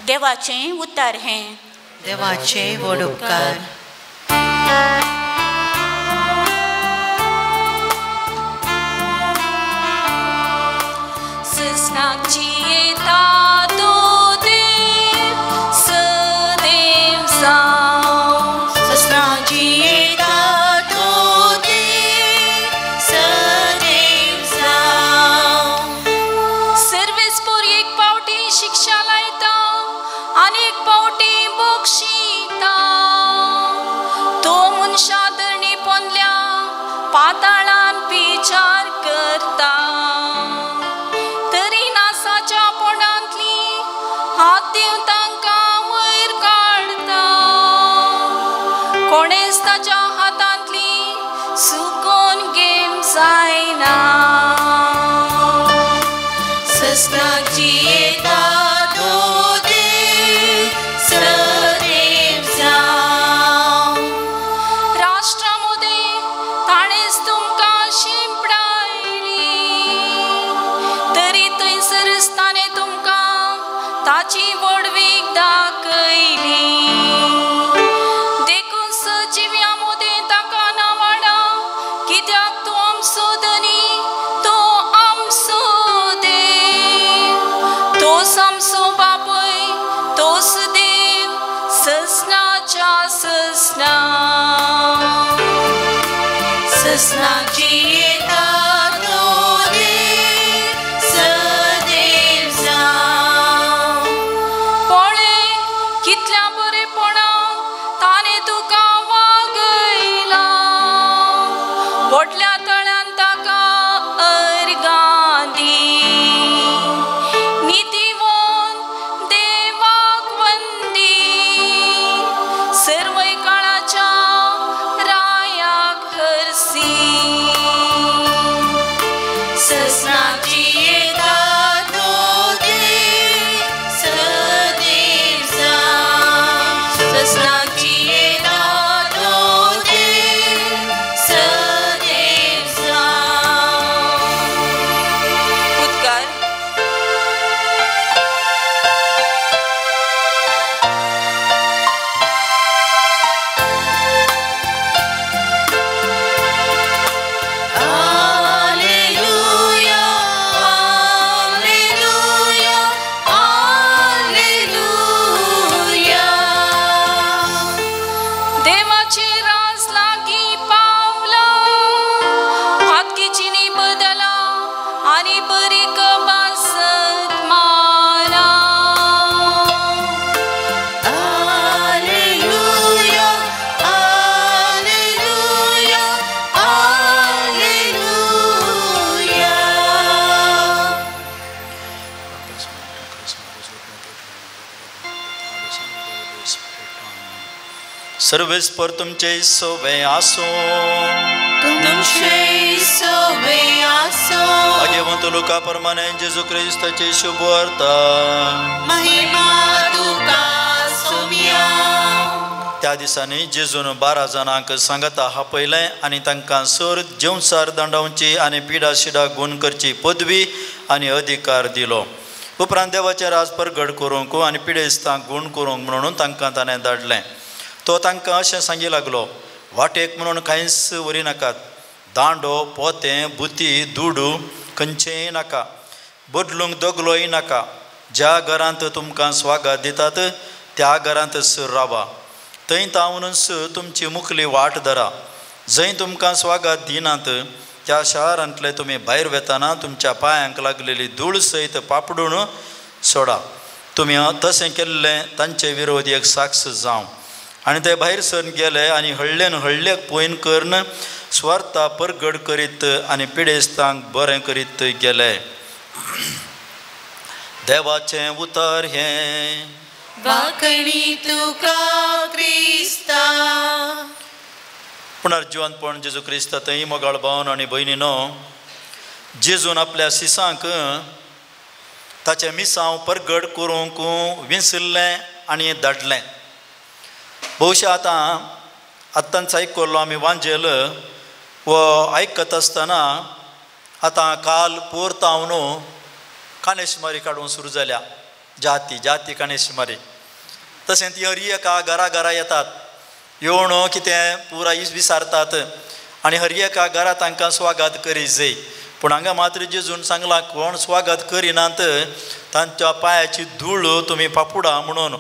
S3: देवाचें उतर हें।
S2: देवाचें व्हड उपकार।
S4: ससनाची येता तो देव सदैव जावं,
S2: ससनाची येता तो देव सदैव जावं।
S4: सर्वेस्पोर एक पावटी शिक्षा लायता आनी एक पावटी मोक्ष पाताळान विचार करता तरी नासाच्या पोंडांतली हात दिवन तांकां वयर काडता कोणेच ताच्या हातांतली सुकोन घेवंक जायना.
S2: ससनाची येता तो देव सदैव जावं.
S4: राष्ट्रा मदें ताणेंच तुमकां शिंपडायली तरी थंयसरच ताणें तुमकां ताची व्हडवीक दाखयली. देखून सजिव्या मदें ताका नावाडा कित्याक तूं आमचो धनी, तो आमचो देव, तोच आमचो बापूय, तोच देव ससनाच्या ससना.
S2: ससनाची येता तो देव सदैव जावं.
S4: पळय कितल्या बरेपणान ताणें तुका वागयला, व्हडल्या तळ्यान ताका अर्गां दी, नितीवंत देवाक वंदी, सर्वय काळाच्या रायाक हरसी.
S2: ससनाची येता तो देव सदैव जावं. ससनाची येता तो देव सदैव जावं.
S4: उद्गार.
S2: Alleluia, alleluia, alleluia.
S4: देवाचे राज लागीं पावला, हातकीचीनी बदला आनी बरी कबासत मारा.
S2: Alleluia, alleluia, alleluia.
S1: सर्वेस्पर तुमचे सोबे आसूं.
S2: तुमचे सोबे आसो.
S1: भाग्यवंत लुका प्रमाणे जेजू क्रिस्ताची शुभ वार्ता.
S2: महिमा तुका सोम्या.
S1: त्या दिसांनी जेजून 12 जाणांक सांगता आपयलें आनी तांकां सर जेवसार दांडावची आनी पिडा शिडा गुण करची पदवी आनी अधिकार दिलो. उपरांत देवाचें राज परगट करूंक आनी पिडेस्तांक गूण करूंक म्हणून तांकां ताणें धाडलें. तो तांकां अशें सांगी लागलो, वाटेक म्हणून कांयच व्हरी नाकात, दांडो, पोतें, बुती, दुडू खंयचेंय नाका, बदलूंक दगलोय नाका. ज्या घरांत तुमकां स्वागत दितात त्या घरांतच रावा, थंय तावनच तुमची मुखली वाट धरा. जंय तुमकां स्वागत दिनात त्या शारांतले तुमी भायर वेताना तुमच्या पांयांक लागलेली धूळ सयत पापडून सोडा. तुमी तशें केल्लें तांचे विरोधी एक साक्ष जावं. आनी ते भायर सरून गेले आनी हळ्ळेन हळ्ळेक पयन करून स्वार्था परगड करीत आनी पिडेस्तांक बरें करीत गेले. देवाचें उतर हें.
S2: वाकणी तुका क्रिस्ता.
S1: पुनर्जिवंतपण जेजू क्रिस्ता थंय मोगाळ भावन आनी भयणीनो, जेजून आपल्या सिसांक ताचें मिसांव परगड करूंक विंचल्लें आनी धाडलें. बहुशा आतां आत्तांच आयकल्लो आमी वांजेल वो आयकत आसतना आतां काल पोरतावन कानेशमारी काडूंक सुरू जाल्या. जाती जाती कानेशमारी. तशें ती हर एका घरा घरा येतात, येवन कितें पुरा विसारतात आनी हर एका घरा तांकां स्वागत करी जाय. पूण हांगा मात्र जेजून सांगलां कोण स्वागत करिनात तांच्या पांयाची धूळ तुमी पापुडा म्हणून.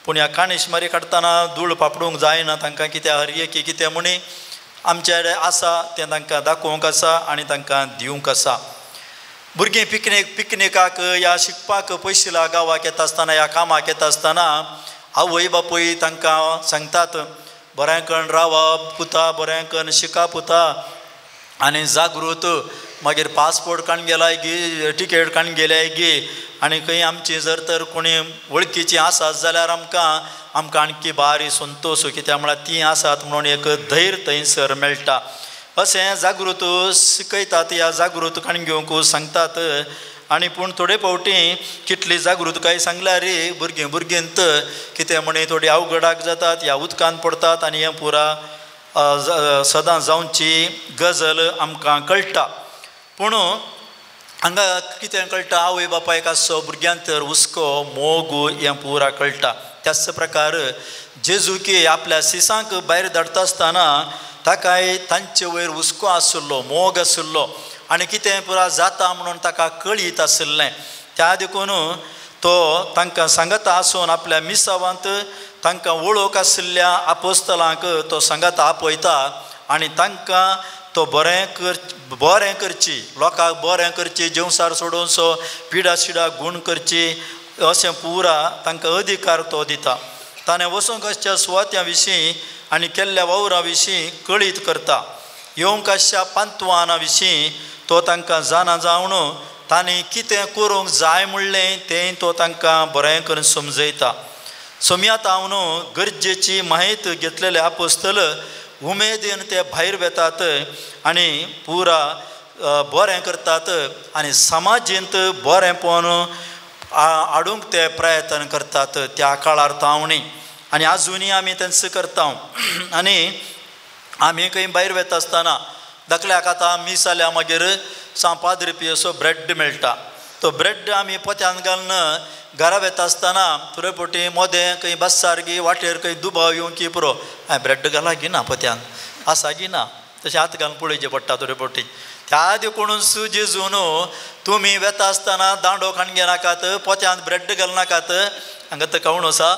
S1: पूण ह्या काणेशमारी काडटना धूळ पापडूंक जायना तांकां, कित्याक हर एक कितें म्हणी आमचे कडेन आसा तें तांकां दाखोवंक आसा आनी तांकां दिवंक आसा. भुरगीं पिकनिकाक या शिकपाक पयशिला गांवाक येता आसतना ह्या कामाक येता आसतना आवय बापूय तांकां सांगतात बरें करून रावा पुता, बरें करून शिका पुता, आनी जागृत मागीर पासपोर्ट काडून गेलाय गी, टिकेट काडून गेल्याय गी, आनी खंय आमची जर तर कोणी वळखीची आसात जाल्यार आमकां आमकां आणखी बारी संतोश, कित्याक म्हळ्यार ती आसात म्हणून एक धैर्य थंयसर मेळटा. अशें जागृत शिकयतात, ह्या जागृत काडून घेवंक सांगतात. आनी पूण थोडे फावटी कितली जागृतकाय सांगल्यार भुरगीं भुरगींत कितें म्हणी थोडी अवघडाक जातात, ह्या उदकांत पडतात आनी हें पुरा सदां जावची गजल आमकां कळटा. पूण हांगा कितें कळटा, आवय बापायक आसचो भुरग्यांक तर हुस्को मोग हें पुरा कळटा. त्याच प्रकार जेजुकी आपल्या सिसांक भायर धाडटा आसतना ताकाय तांचे वयर हुस्को आशिल्लो, मोग आशिल्लो आनी कितें पुरा जाता म्हणून ताका कळीत आशिल्लें. त्या देखून तो तांकां सांगता आसून आपल्या मिसावांत तांकां वळख आशिल्ल्या आपोस्तलांक तो सांगता आपयता आनी तांकां तो बरें बरें करची, लोकांक बरें करची, जेवसार सोडोवचो, पिडा शिडा गूण करची, अशें पुरा तांकां अधिकार तो दिता. ताणें वचूंक आसच्या सुवात्या विशीं आनी केल्ल्या वावरा विशीं कळीत करता. येवंक आसच्या पांतवाना विशीं तो तांकां जाणा जावन तांणी कितें करूंक जाय म्हणलें तें तो तांकां बरें करून समजयता. सोम्यात हांव गरजेची म्हायती घेतलेले आपोस्तल उमेदीन ते भायर वेतात आनी पुरा बरें करतात आनी समाजेंत बरेंपण हाडूंक ते प्रयत्न करतात त्या काळार तावणी. आनी आजुनूय आमी तेंच करता. आनी आमी खंय भायर वेता आसतना धाकल्याक आतां मीस जाल्या मागीर सांपाद रुपये असो ब्रेड मेळटा, तो ब्रेड आमी पोत्यान घालून घरा वेता आसतना थोडे फावटी मोदें खंय बस्सार गी वाटेर खंय दुबाव येवंक की पुरो हांवें ब्रेड घाला गी ना पोत्यान आसा गी ना, तशें हात घालून पळोवचें पडटा थोडे फावटी. त्या देखूनच जेजून तुमी वेता आसतना दांडो खाण घेनाकात, पोत्यान ब्रेड घालनाकात, हांगा तर कावण आसा,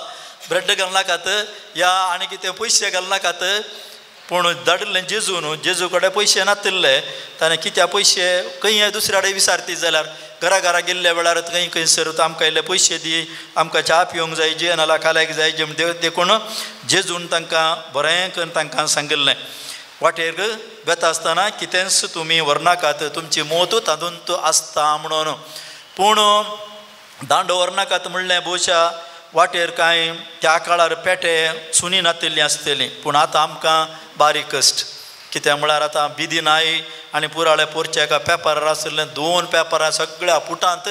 S1: ब्रेड घालनाकात या आनी कितें पयशे घालनाकात. पूण धाडिल्लें जेजून, जेजू कडेन पयशे नातिल्ले, ताणें कित्या पयशे खंय दुसऱ्या कडेन विसारती जाल्यार घरा घरा गेल्ल्या वेळार खंय खंयसर आमकां इल्ले पयशे दी, आमकां च्या पिवंक जाय जे नाल्यार खाल्याक जाय जे देखून जेजून तांकां बरें करून तांकां सांगिल्लें वाटेर वेता आसतना कितेंच तुमी व्हरनाकात, तुमची मोत तातूंत आसता म्हणून. पूण दांडो व्हरनाकात म्हणलें भोवशा वाटेर कांय त्या काळार पेटे सुनी नातिल्लीं आसतलीं, पूण आतां आमकां बारीक कश्ट, कित्याक म्हळ्यार आतां बिदी नाय आनी पुराळे पोरच्या एका पेपरार आशिल्लें 2 पेपरां सगळ्या पुटांत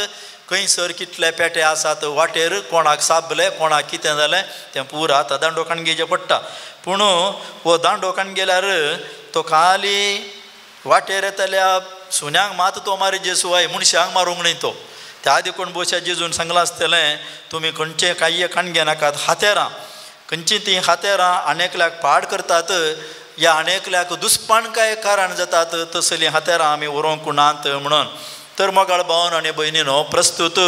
S1: खंयसर कितले पेटे आसात वाटेर कोणाक साबले कोणाक कितें जालें तें पुरा आतां दांडो काडून घेवचें पडटा. पूण हो दांडो काडून गेल्यार तो खाली वाटेर येतल्या सुन्यांक मात तो मारी जेजू I मनशांक मारूंक न्हय तो. त्या देखून भोवशा जेजून सांगलां आसतलें तुमी खंयचें कांय काडून घेनाकात हातेरां, खंयची तीं हातेरां आनी एकल्याक पाड करतात या आनी एकल्याक दुस्पाणकाय कारण जातात तसलीं हातेरां आमी व्हरूंक नात म्हणून. तर मोगाळ भावन आनी भयणीनो, प्रस्तुत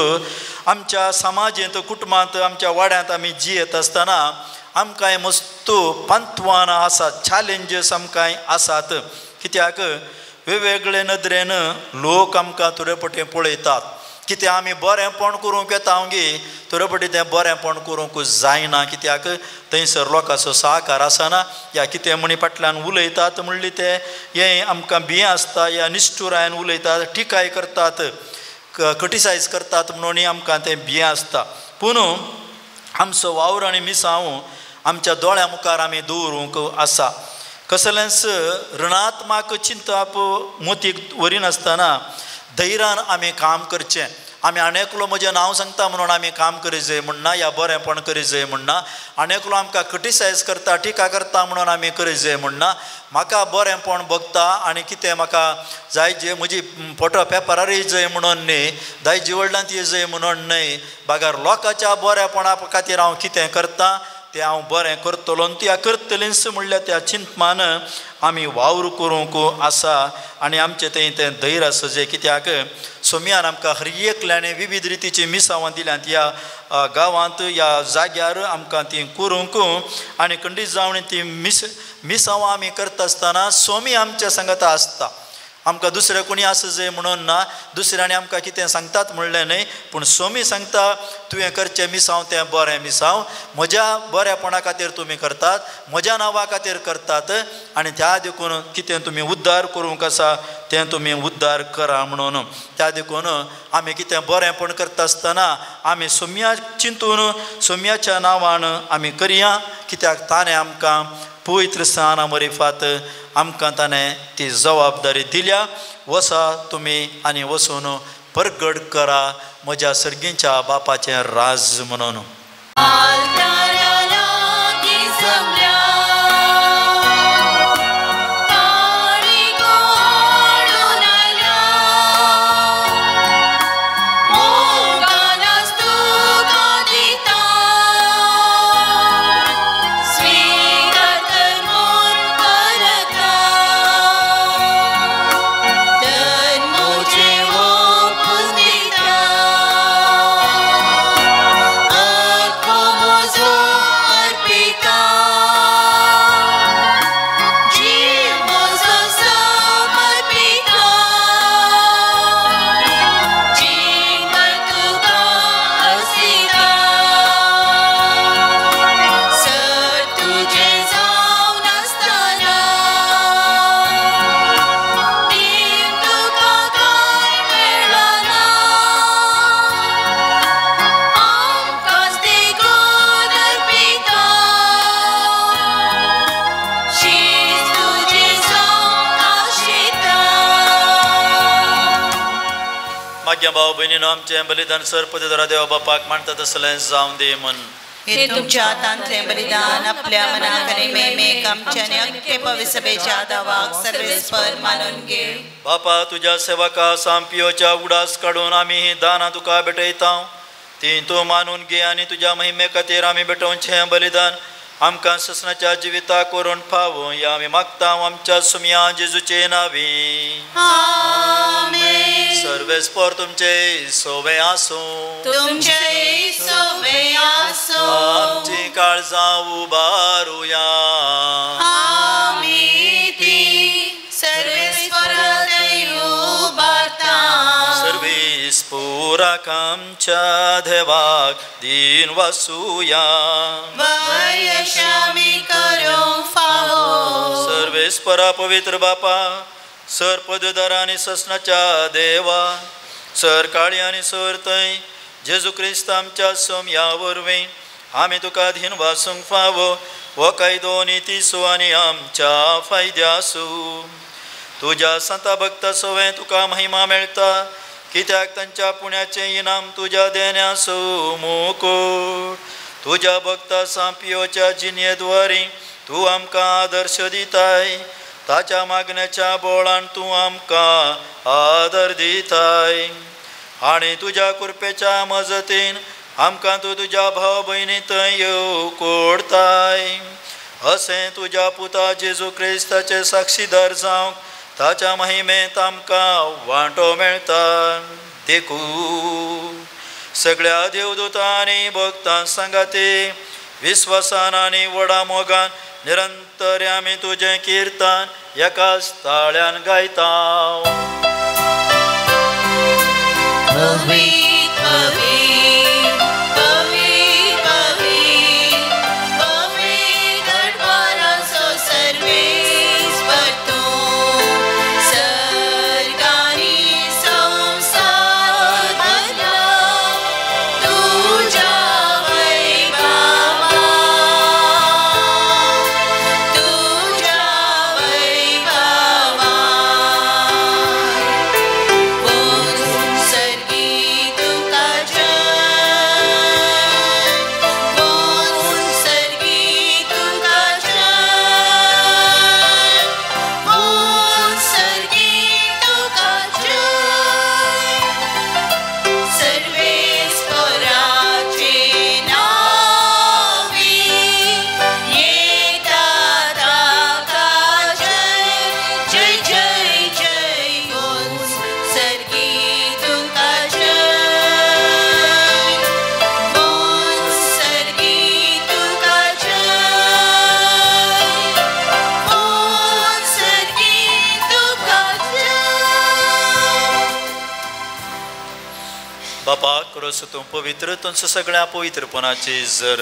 S1: आमच्या समाजेंत कुटुंबांत आमच्या वाड्यांत आमी जियेत आसतना आमकां मस्त पांतवानां आसात, चॅलेंजीस आमकां आसात. कित्याक वेगवेगळे नदरेन लोक आमकां थोडे फावटी पळयतात, कित्याक आमी बरेंपण करूंक येता गी थोडे फावटी तें बरेंपण करूंक जायना, कित्याक थंयसर लोकांचो सहकार आसना या कितें म्हणी फाटल्यान उलयतात म्हणली ते हें आमकां भियें आसता या निश्ठुरायन उलयतात, टिकाय करतात, क्रिटिसायज करतात म्हणून आमकां तें भियें आसता. पूण आमचो वावर आनी मिसांव आमच्या दोळ्या मुखार आमी दवरूंक आसा. कसलेंच ऋणात्मक चिंतप मोतीक व्हरिनासतना धैर्यान आमी काम करचें. आमी आनी एकलो म्हजें नांव सांगता म्हणून आमी काम करी जाय म्हणना या बरेंपण करी जाय म्हणना, आनी एकलो आमकां क्रिटिसायज करता टिका करता म्हणून आमी करी जाय म्हणना. म्हाका बरेंपण भोगता आनी कितें म्हाका जाय जे म्हजी फोटो पेपरार येय म्हणून न्ही, दायजी व्हडल्यांत येय म्हणून न्हय, बगर लोकांच्या बरेंपणा खातीर हांव कितें करता तें हांव बरें करतलो आनी त्या करतलेंच म्हणल्यार त्या चिंतमान आमी वावर करूंक आसा आनी आमचें थंय तें धैर्य आसा जें कित्याक सोमयान आमकां हर एकल्याने विविध रितीचीं मिसावां दिल्यांत ह्या गांवांत ह्या जाग्यार आमकां तीं करूंक आनी खंडीत जावन तीं मिसावां आमी करता आसतना सोमी आमच्या सांगाता आसता. आमकां दुसरें कोणी आसा जाय म्हणून ना, दुसऱ्यांनी आमकां कितें सांगतात म्हणलें न्हय, पूण सोमी सांगता तुवें करचें मिसांव तें बरें मिसांव, म्हज्या बऱ्यापणा खातीर तुमी करतात, म्हज्या नांवा खातीर करतात आनी त्या देखून कितें तुमी उद्धार करूंक आसा तें तुमी उद्धार करा म्हणून। त्या देखून आमी कितें बरेंपण करता आसतना आमी सोम्या चिंतून सोम्याच्या नांवान आमी करया, कित्याक ताणें आमकां पवित्र स्थाना मरिफात आमकां ताणें ती जबाबदारी दिल्या। वसा तुमी आनी वचून परगट करा म्हज्या सर्गींच्या बापाचें राज म्हणून। भाव भयणीनो, आमचें बलिदान सर पदरा देवा बापाक मानता तसलें जावं दी मन।
S2: हे तुमच्या हातांतलें बलिदान आपल्या मनाक आनी मेमेक आमच्या आनी अख्खे पवित्र दावाक सर्वेस्पर मानून घे।
S1: बापा, तुज्या सेवका सांपियोच्या उडास काडून आमी ही दानां तुका भेटयता, ती तूं मानून घे आनी तुज्या महिमे खातीर आमी भेटोवचें बलिदान आमकां ससनाच्या जिविता करून फावो ह्या आमी मागता आमच्या सुमया जेजूचे नांवी।
S2: आमेन।
S1: सर्वेस्पर तुमचे सोवे आसूं,
S2: तुमचे सोवे आसूं।
S1: आमची काळजां उबारुया,
S2: आमी ती सर्वेस्परा थंय उबारता।
S1: सर्वेस्पोराक आमच्या देवाक दीन वासुया,
S2: वयशामी करूंक फावो।
S1: सर्वेस्परा पवित्र बापा, सर पदधर आनी ससनाच्या देवा, सर काळी आनी सर थंय जेजू क्रिस्त आमच्या सोम्या वरवीं आमी तुका धीन वासूंक फावो हो कायदो नितीसो आनी आमच्या फायद्यासू। तुज्या संता भक्ता सोवें तुका महिमा मेळटा, कित्याक तांच्या पुण्याचें इनाम तुज्या देण्यासो मुकूट। तुज्या भक्ता सांपियोच्या जिणेद्वारी तूं आमकां आदर्श दिताय, ताच्या मागण्याच्या बोळान तूं आमकां आदर दिताय आनी तुज्या कृपेच्या मजतीन आमकां तूं तुज्या भाव भयणी थंय येवकोडताय। अशें तुज्या पुता जेजू क्रिस्ताचे साक्षीदार जावंक ताच्या महिमेंत आमकां वांटो मेळटा। देखून सगळ्या देवदूतांनी भक्तां सांगाते विस्वासान आनी व्हडा मोगान निरंतर आमी तुजें किर्तन एकाच ताळ्यान गायता।
S2: तुका
S1: बापा क्रोस तूं पवित्र तुमचो सगळ्या पवित्रपणाची जर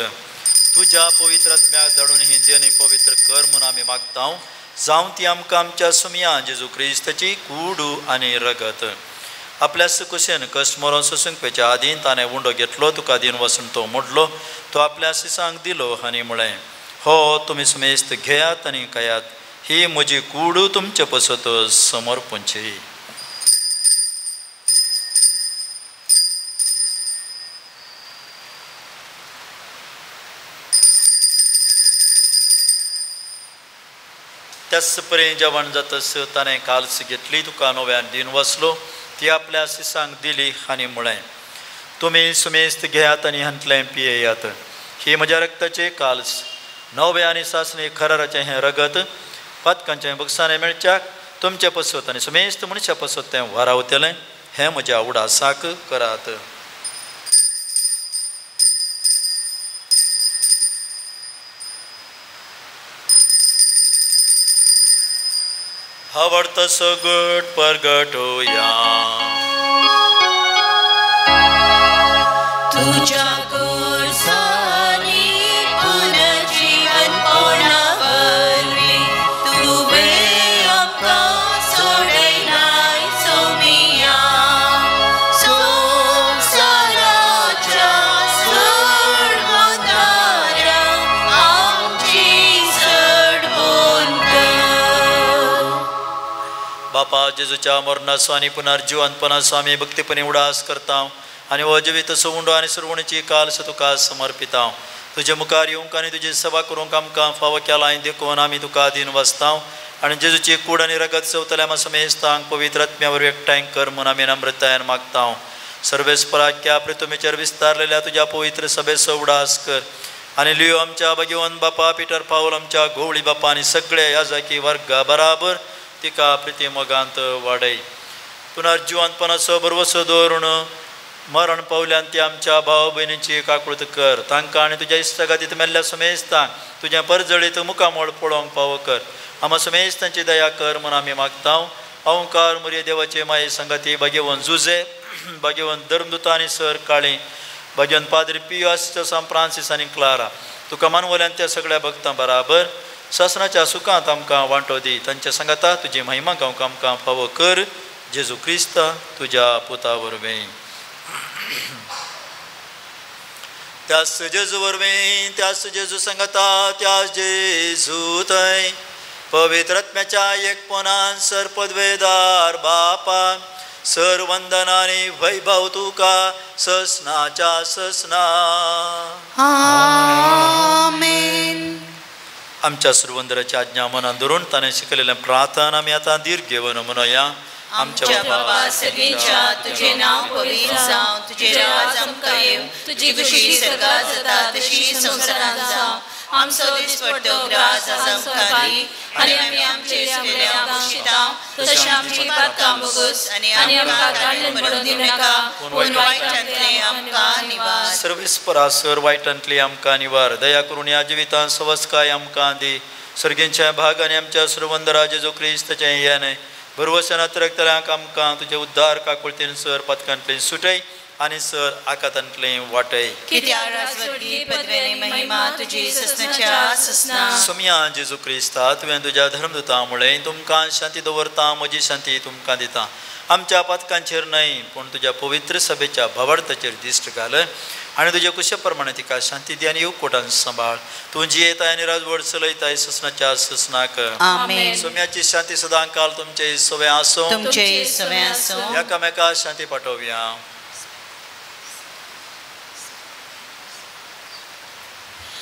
S1: तुज्या पवित्र आत्म्याक धाडून ही देणी पवित्र कर म्हूण आमी मागता जावं ती आमकां आमच्या सुमया जेजू क्रिस्ताची कूड आनी रगत. आपल्या सुकुशेन कश्ट मरोन सोसूंक पेच्या आदीन ताणें उंडो घेतलो, तुका दिन वसून तो मोडलो, तो आपल्या शिसांक दिलो आनी म्हळें, हो तुमी सुमेस्त घेयात आनी खायात, ही म्हजी कूड तुमचे पसत समर्पणची. त्याच परी जेवण जातस ताणें काल्स घेतली, तुका नव्यान दिन वसलो, ती आपल्या शिसांक दिली आनी म्हळें, तुमी सुमेस्त घेयात आनी हांतलें पियेयात, ही म्हज्या रक्ताचे काल्स, नवे आनी सासणे खराराचें हें रगत पातकांचें बक्षाणें मेळच्याक तुमचे पसत आनी सुमेस्त मनशा पसत तें वारावतलें, हें म्हज्या उडासाक करात. आवडतो सगट परगटोया
S2: तुझ्या गोरसानी पुनर्जीवन कोणावरवी तुवें आमकां सोडयलाय सोमिया, संवसाराच्या सडमोतारा आमची सडबोन कर.
S1: बापा जेजूच्या मरणाचो आनी पुनर्जीवनपणाचो आमी भक्तीपणी उडास करता आनी हो जिवीत उंडो आनी सुरवणीची काल्स तुका समर्पिता. तुजे मुखार येवंक आनी तुजी सेवा करूंक आमकां फावो केलां देखून आमी तुका दीन वाचता आनी जेजूची कूड आनी रगत चवतल्या आमा समेस्तांक पवित्र आत्म्या वरवीं एकठांय कर म्हूण आमी नम्रतायेन मागता. सर्वेस्पराख्या पृथ्वीचेर विस्तारलेल्या तुज्या पवित्र सभेचो उडास कर आनी लियो आमच्या भगवान बापा पिटर पावल आमच्या गोवळी बापा आनी सगळे याजाकी वर्गा बराबर तिका प्रिती मोगांत वाडय. पुनर्जिवंतपणाचो भरवसो दवरून मरण पावल्यान ती आमच्या भाव भयणीची काकूळत कर, तांकां आनी तुज्या इश्टागतींत मेल्ल्या सुमेस्तांक तुज्या परजळीत मुखामळ पळोवंक पावो कर. आमा सुमेस्तांची दया कर म्हूण आमी मागता. अहंकार मुरये देवाचे माये संगाती भाग्यवन जुजे, भाग्यवन धर्मदूता आनी सर काळी, भाग्यवन पाद्री पियस सांत फ्रांसीस आनी क्लारा, तुका मानवल्यान त्या सगळ्या भक्तां बराबर सासणाच्या सुखांत आमकां वांटो दी. तांच्या सांगाता तुजी महिमा गावंक आमकां फावो कर, जेजू क्रिस्ता तुज्या पुता वरवीं. त्यास जेजू वरवीं, त्यास जेजू सांगाता, त्यास जेजू थंय पवित्र आत्म्याच्या एकपणान सर पदवेदार बापा सर वंदना आनी वैभव तुका ससनाच्या ससना.
S2: आमेन.
S1: आमच्या सुरवंदराची आज्ञा मनान धरून ताणें शिकयलेलें प्रार्थना आमी आतां दीर्घ घेवन म्हणोया.
S2: आमच्या बाबा सगळींच्या तुझे नांव पवित्र जावं, तुझे राज आमकां येवं, तुजी खुशी सर्गात जाता तशी संवसारांत जावं. आमचो दिसपट्टो ग्रास आज आमकां दी आनी आमी आमचे सुलेल्या बक्षिता तशें आमची पातकां भोगोस आनी आमकां ताळ्यान पडूंक दिवं नाका, पूण वायटांतलें आमकां निवार.
S1: सर्वेस्परा सर वायटांतली आमकां निवार, दया करून ह्या जिवितांत सवस्काय आमकां दी. सर्गींच्या भाग आनी आमच्या सुरवंदरा जेजू क्रिस्ताचें येणें भरवशान अतिरेकतल्यांक आमकां तुजे उद्धार काकुळतीन सर पातकांतलें सुटय आनी सर आकातांतलें वाटय. सोमया जेजू क्रिस्ता तुवें तुज्या धर्मदूता मुळें तुमकां शांती दवरता, म्हजी शांती तुमकां दिता. आमच्या पातकांचेर न्हय पूण तुज्या पवित्र सभेच्या भावार्थाचेर दिश्ट घाल आनी तुज्या कुशे प्रमाणे तिका शांती दी आनी एकवटान सांबाळ. तूं जियेताय आनी राजवट चलयताय ससनाच्या ससनाक. सोम्याची शांती सदां काल तुमचे सवे आसूं, एकामेका शांती पाठोवया.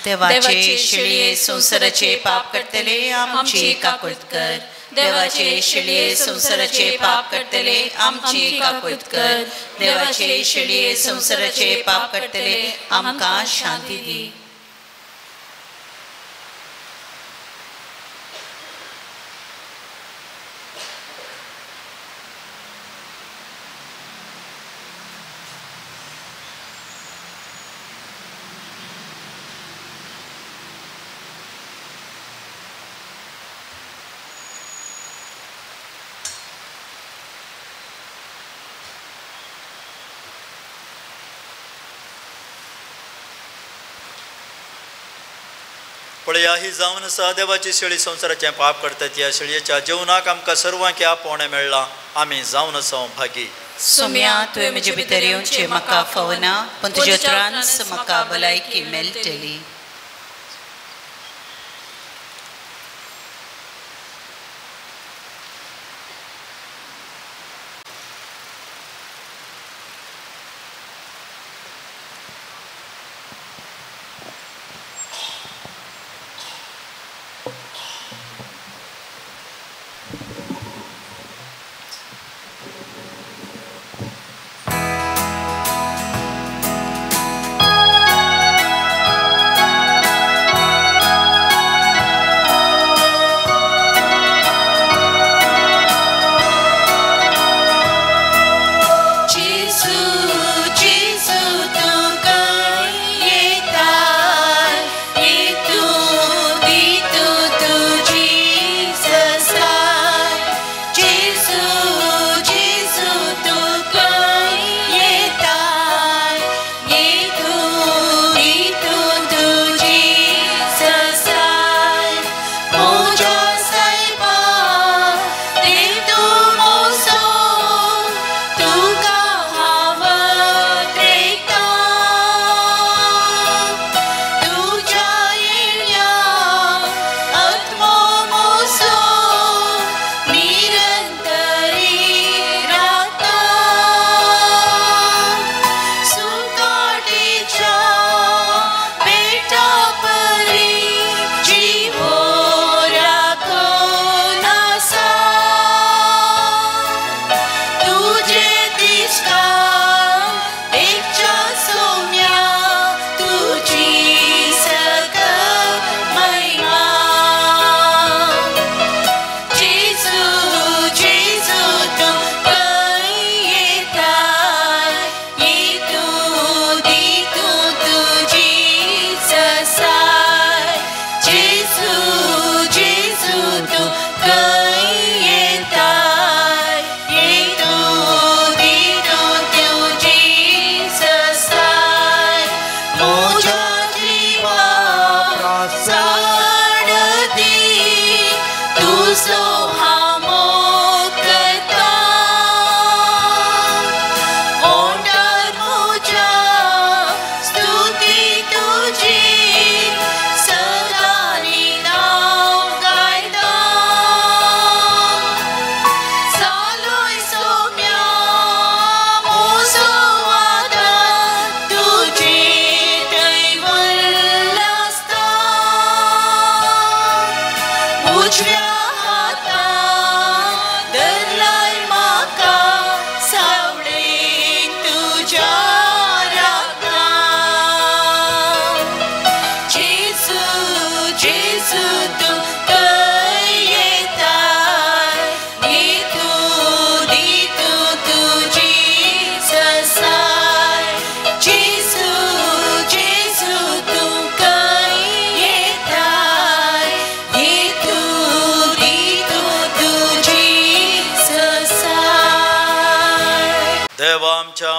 S2: देवाचे शिळये संवसाराचे पाप करतले आमची काकूळत कर. देवाचे शिळये संवसाराचे पाप करतले आमची काकूळत कर. देवाचे शिळये संवसाराचे पाप करतले आमकां शांती दी.
S1: पळया ही जावन आसा देवाची शेळी संवसाराचें पाप करतात ह्या शेळयेच्या जेवणाक आमकां सर्वांक आपोवणें मेळ्ळां आमी जावन आसा भागी.
S2: सोम्या तुवें म्हजे भितर येवचें म्हाका फावना पूण तुज्या उतरानच म्हाका भलायकी मेळटली.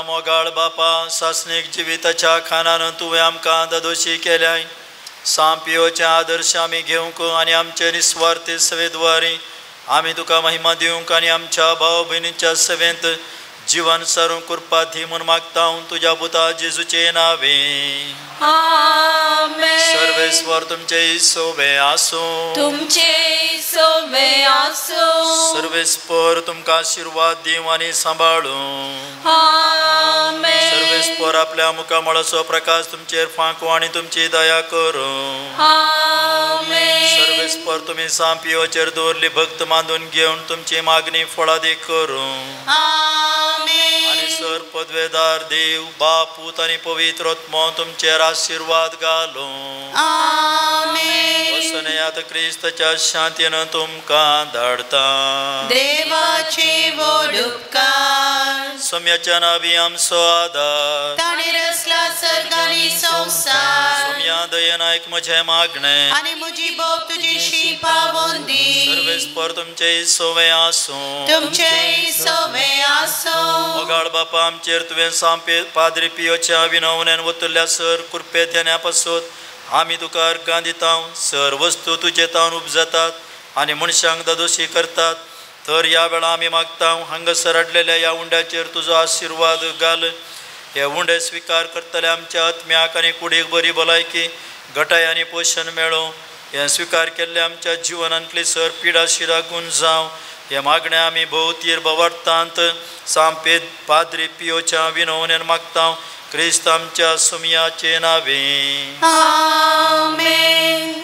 S1: मोगाळ बापा सासणीक जिविताच्या खाणान तुवें आमकां ददोशी केल्याय. सांपियोचे आदर्श आमी घेवंक आनी आमचे निस्वार्थी सेवेद्वारे आमी तुका महिमा दिवंक आनी आमच्या भाव भयणीच्या सेवेंत जीवन सारूंक कृपा दी म्हूण मागता हांव तुज्या पुता जेजूचे नावे.
S4: आमेन.
S1: सर्वेस्वर तुमचे सोबे आसूं.
S4: तुमचे सोबे आसूं.
S1: सर्वेस्पर तुमकां आशिर्वाद दिवं आनी सांबाळूं.
S4: आमेन.
S1: सर्वेस्पर आपल्या मुखामळाचो प्रकाश तुमचेर फांकूं आनी तुमची दया करूं.
S4: आमेन.
S1: सर्वेस्पर तुमी सांपियोचेर दवरली भक्त मांदून घेवन तुमची मागणी फळादीक करूं.
S2: आमेन.
S1: आनी सर पदवेदार देव बाप पूत आनी पवित्र आत्मो तुमचेर आशिर्वाद घालूं.
S2: आमेन.
S1: वसनयात क्रिस्ताच्या शांतीन तुमकां धाडता.
S2: देवाचे व्हड उपकार.
S1: सोम्याच्या नावी आमचो आदार.
S2: ताणें रचला सर्ग आनी संवसार.
S1: सोम्या दयेन आयक म्हजें मागणें
S2: आनी म्हजी बोब तुजेशी पावोवन दी.
S1: सर्वेस्पर तुमचे सोवे आसूं.
S2: तुमचे सोवे आसूं.
S1: मोगाळ बापा आमचेर तुवें सांपे पाद्री पियोच्या विनवण्यान वतल्या सर कृपे देण्या पासून आमी तुका अर्गां दिता. सर वस्तू तुजे तावन उपजातात आनी मनशांक दादोशी करतात. तर ह्या वेळा आमी मागता हांगासर हाडलेल्या ह्या उंड्याचेर तुजो आशिर्वाद घाल. हे उंडे स्विकार करतले आमच्या आत्म्याक आनी कुडीक बरी भलायकी घटाय आनी पोशण मेळूं. हें स्विकार केल्ले आमच्या जिवनांतली सर पिडा शिरागून जावं. हे मागणें आमी भोवतीर भवार्थांत सांपेद पाद्री पियोच्या विनवणेन मागता क्रिस्त आमच्या सुमयाचे नावे.
S2: आमेन.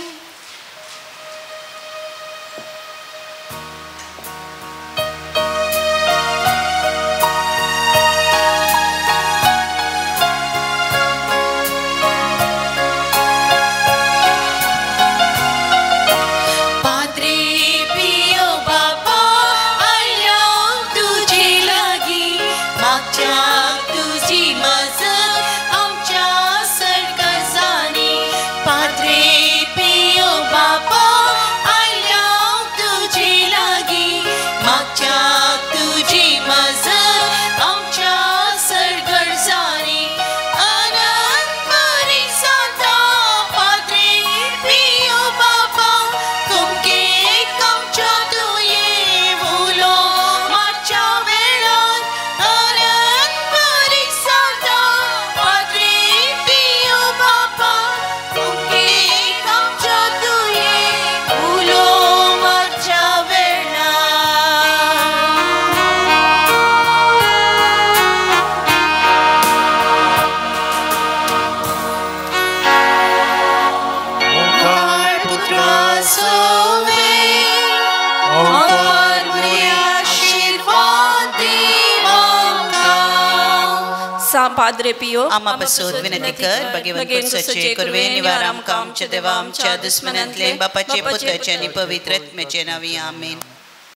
S4: पाद्रे पियो
S2: आमा बसोद विनंती कर भगवंत सचे कुर्वे निवार आमकां आमच्या देवा आमच्या दुस्मनांतले बापाचे पुताचे आनी पवित्र आत्म्याचे नांवी. आमेन.